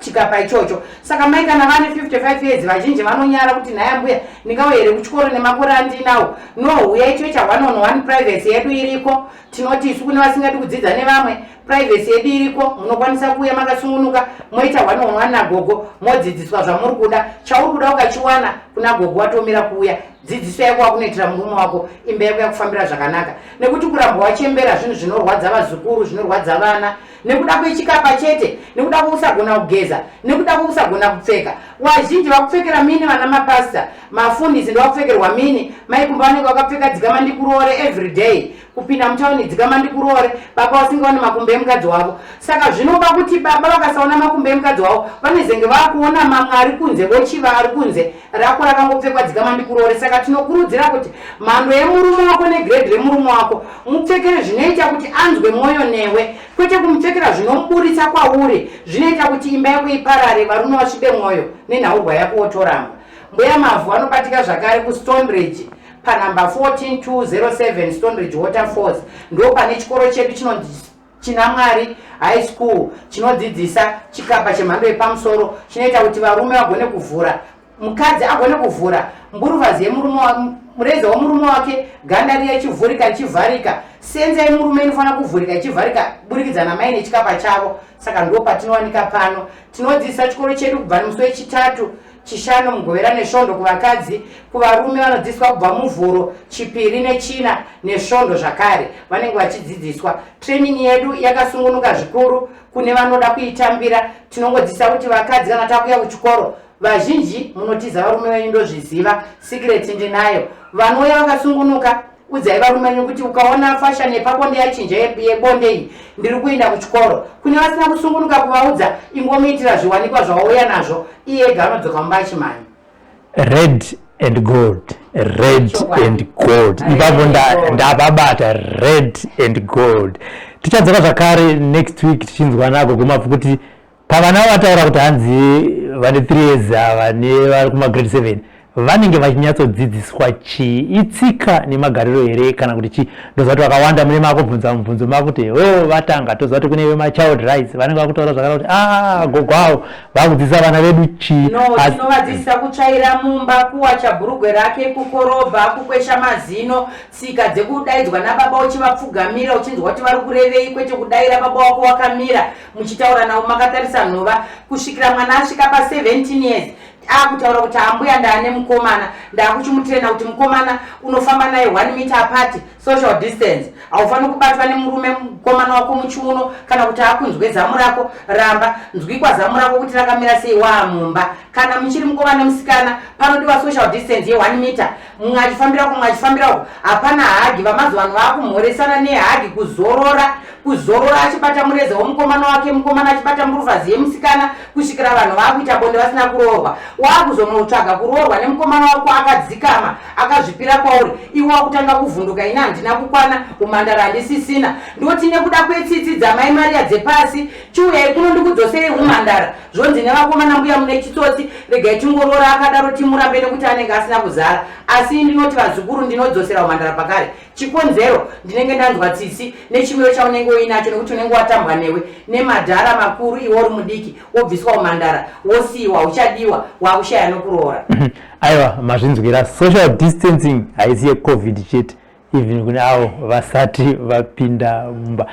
Chikapa ichocho. Saka mai kana vane 55 years, vazhinji vanonyara kuti, "Nhai ambuya, ndingauya here kuchikoro nemakore andinawo?" No, huyai toita one on one. Privacy yedu iriko. Tinoti isu kune vasingadi kudzidza nevamwe, privacy yedu iriko. Munokwanisa kuuya makasungunuka, moita one on one nagogo, modzidziswa zvamuri kuda. Chauri kuda ukachiwana kuna gogo, watomira kuuya. Dzidziso yako wakunoitira murume wako, imba yako yakufambira zvakanaka. Nekuti kurambwa wachembera zvinhu zvinorwadza vazukuru, zvinorwadza vana, nekuda kwechikapa chete, nekuda kwokusagona kugeza, nekuda kwokusagona kupfeka. Wazhinji vakupfekera mini. Vana mapasta, mafundisi ndovakupfekerwa mini. Maikumba vanenge vakapfeka dzikama ndikuroore every day, kupinda mutauni dzikama ndikuroore. Baba vasingaoni makumbo emukadzi wavo. Saka zvinoba kuti baba vakasaona makumbo emukadzi wavo, vanezenge vakuona mamwe ari kunze, vochiva ari kunze, rako rakangopfekwa dzikama ndikuroore. Saka tinokurudzira kuti mhando yemurume wako negrade remurume wako, mupfekere zvinoita kuti anzwe mwoyo newe, kwete kumupfekera zvinomuburitsa kwauri, zvinoita kuti imba yako iparare, varume vasvibe mwoyo nenhaurwa yako, wotoramba. Mbuya Mavhu vanobatika zvakare kuStoneridge, panhamba 14207 Stoneridge Waterfalls. Ndo pane chikoro chedu chinonzi Chinamwari High School, chinodzidzisa chikapa chemhando yepamusoro, chinoita kuti varume vagone kuvhura, mukadzi agone kuvhura mburuvhazi yemurume, mureza wemurume wake, ganda riya ichivhurika ichivharika. Senza yemurume inofanira kuvhurika ichivharika burikidza namai nechikapa chavo. Saka ndo patinowanika pano. Tinodzidzisa chikoro chedu kubva nemusi wechitatu, Chishanu, Mugovera neSvondo kuvakadzi. Kuvarume vanodzidziswa kubva Muvhuro, Chipiri neChina, neSvondo zvakare vanenge vachidzidziswa. Training yedu yakasungunuka zvikuru kune vanoda kuitambira. Tinongodzidzisa kuti vakadzi, kana takuya kuchikoro, vazhinji munotiza varume venyu, ndozviziva, secret ndinayo. Vanouya vakasungunuka. Udzai varume venyu kuti ukaona fashion yepabonde yachinja, yebonde iyi, ndiri kuenda kuchikoro. Kune vasina kusungunuka kuvaudza, ingomuitira zviwanikwa zvawauya nazvo, iye ega anodzoka mumba achimhanya.
Red and gold, red and gold. Ipapo ndapabata, red and gold. Tichadzoka zvakare next week tichinzwa nagogo Mavhu kuti pavana vataura kuti hanzi vane 3 years ava nevari kumagrade 7 vanenge vachinyatsodzidziswa chii. Itsika nemagariro here kana kuti chii? Ndoziva kuti vakawanda mune makubvunza mubvunzo, makuti o vatanga. Toziva kuti kune vemachild rights vanenge vakutaura zvakare kuti a gogo avo vakudzidzisa vana vedu chii.
No, tinovadzidzisa kutsvaira mumba, kuwacha bhurugwe rake, kukorobha, kukwesha mazino, tsika dzekudaidzwa nababa uchivapfugamira, uchinzwa kuti vari kurevei, kwete kudaira baba wako wakamira muchitaura navo makatarisa nhova, kusvikira mwana asvika pa17 years, akutaura kuti, "Ambuya, ndaane mukomana." Ndaakuchimutraina kuti mukomana unofamba naye 1 meter apart, social distance. Haufaniri kubatwa nemurume, mukomana wako muchiuno, kana kuti akunzwe zamu rako. Ramba nzwikwa zamu rako kuti rakamira sei waamumba. Kana muchiri mukomana nemusikana, panodiwa social distance ye1 meter, mumwe achifambira kumwe achifambira uko. Hapana hug. Vamazuva ano vaakumhoresana nehug, kuzorora, kuzorora, achibata mureza wemukomana wake, mukomana achibata mburuvazi yemusikana, kusvikira vanhu vaakuita bonde vasina kuroorwa. Waakuzonotsvaga kuroorwa nemukomana wako akadzikama, akazvipira kwauri, iwe wakutanga kuvhunduka, "Ina handina kukwana, umhandara handisisina." Ndoti nekuda kwetsitsi dzamai Mariya dzepasi, chiuyai kuno ndikudzosei umhandara. Zvonzi nevakomana, "Mbuya mune chitsotsi, regai tingoroora akadaro, timurambe nekuti anenge asina kuzara." Asi ndinoti vazukuru, ndinodzosera umhandara pakare. Chikonzero, ndinenge ndanzwa tsitsi nechimiro chaunenge uinacho, nekuti unenge watambwa newe nemadhara makuru, iwe uri mudiki, wobviswa umhandara, wosiyiwa, uchadiwa, wakushaya nokuroora.
Aiwa, mazvinzwira. Social distancing haisi yeCOVID chete, even kune avo vasati vapinda mumba.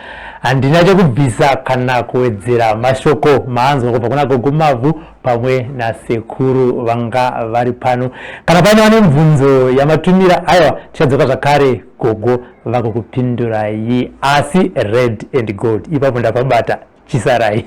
Handina chekubvisa kana kuwedzera. Mashoko maanzwa kubva kuna Gogo Mavhu pamwe nasekuru vanga vari pano. Kana paine vane mibvunzo yamatumira, aiwa, tichadzoka zvakare, gogo vakukupindurai. Asi red and gold, ipapo ndapabata. Chisarai.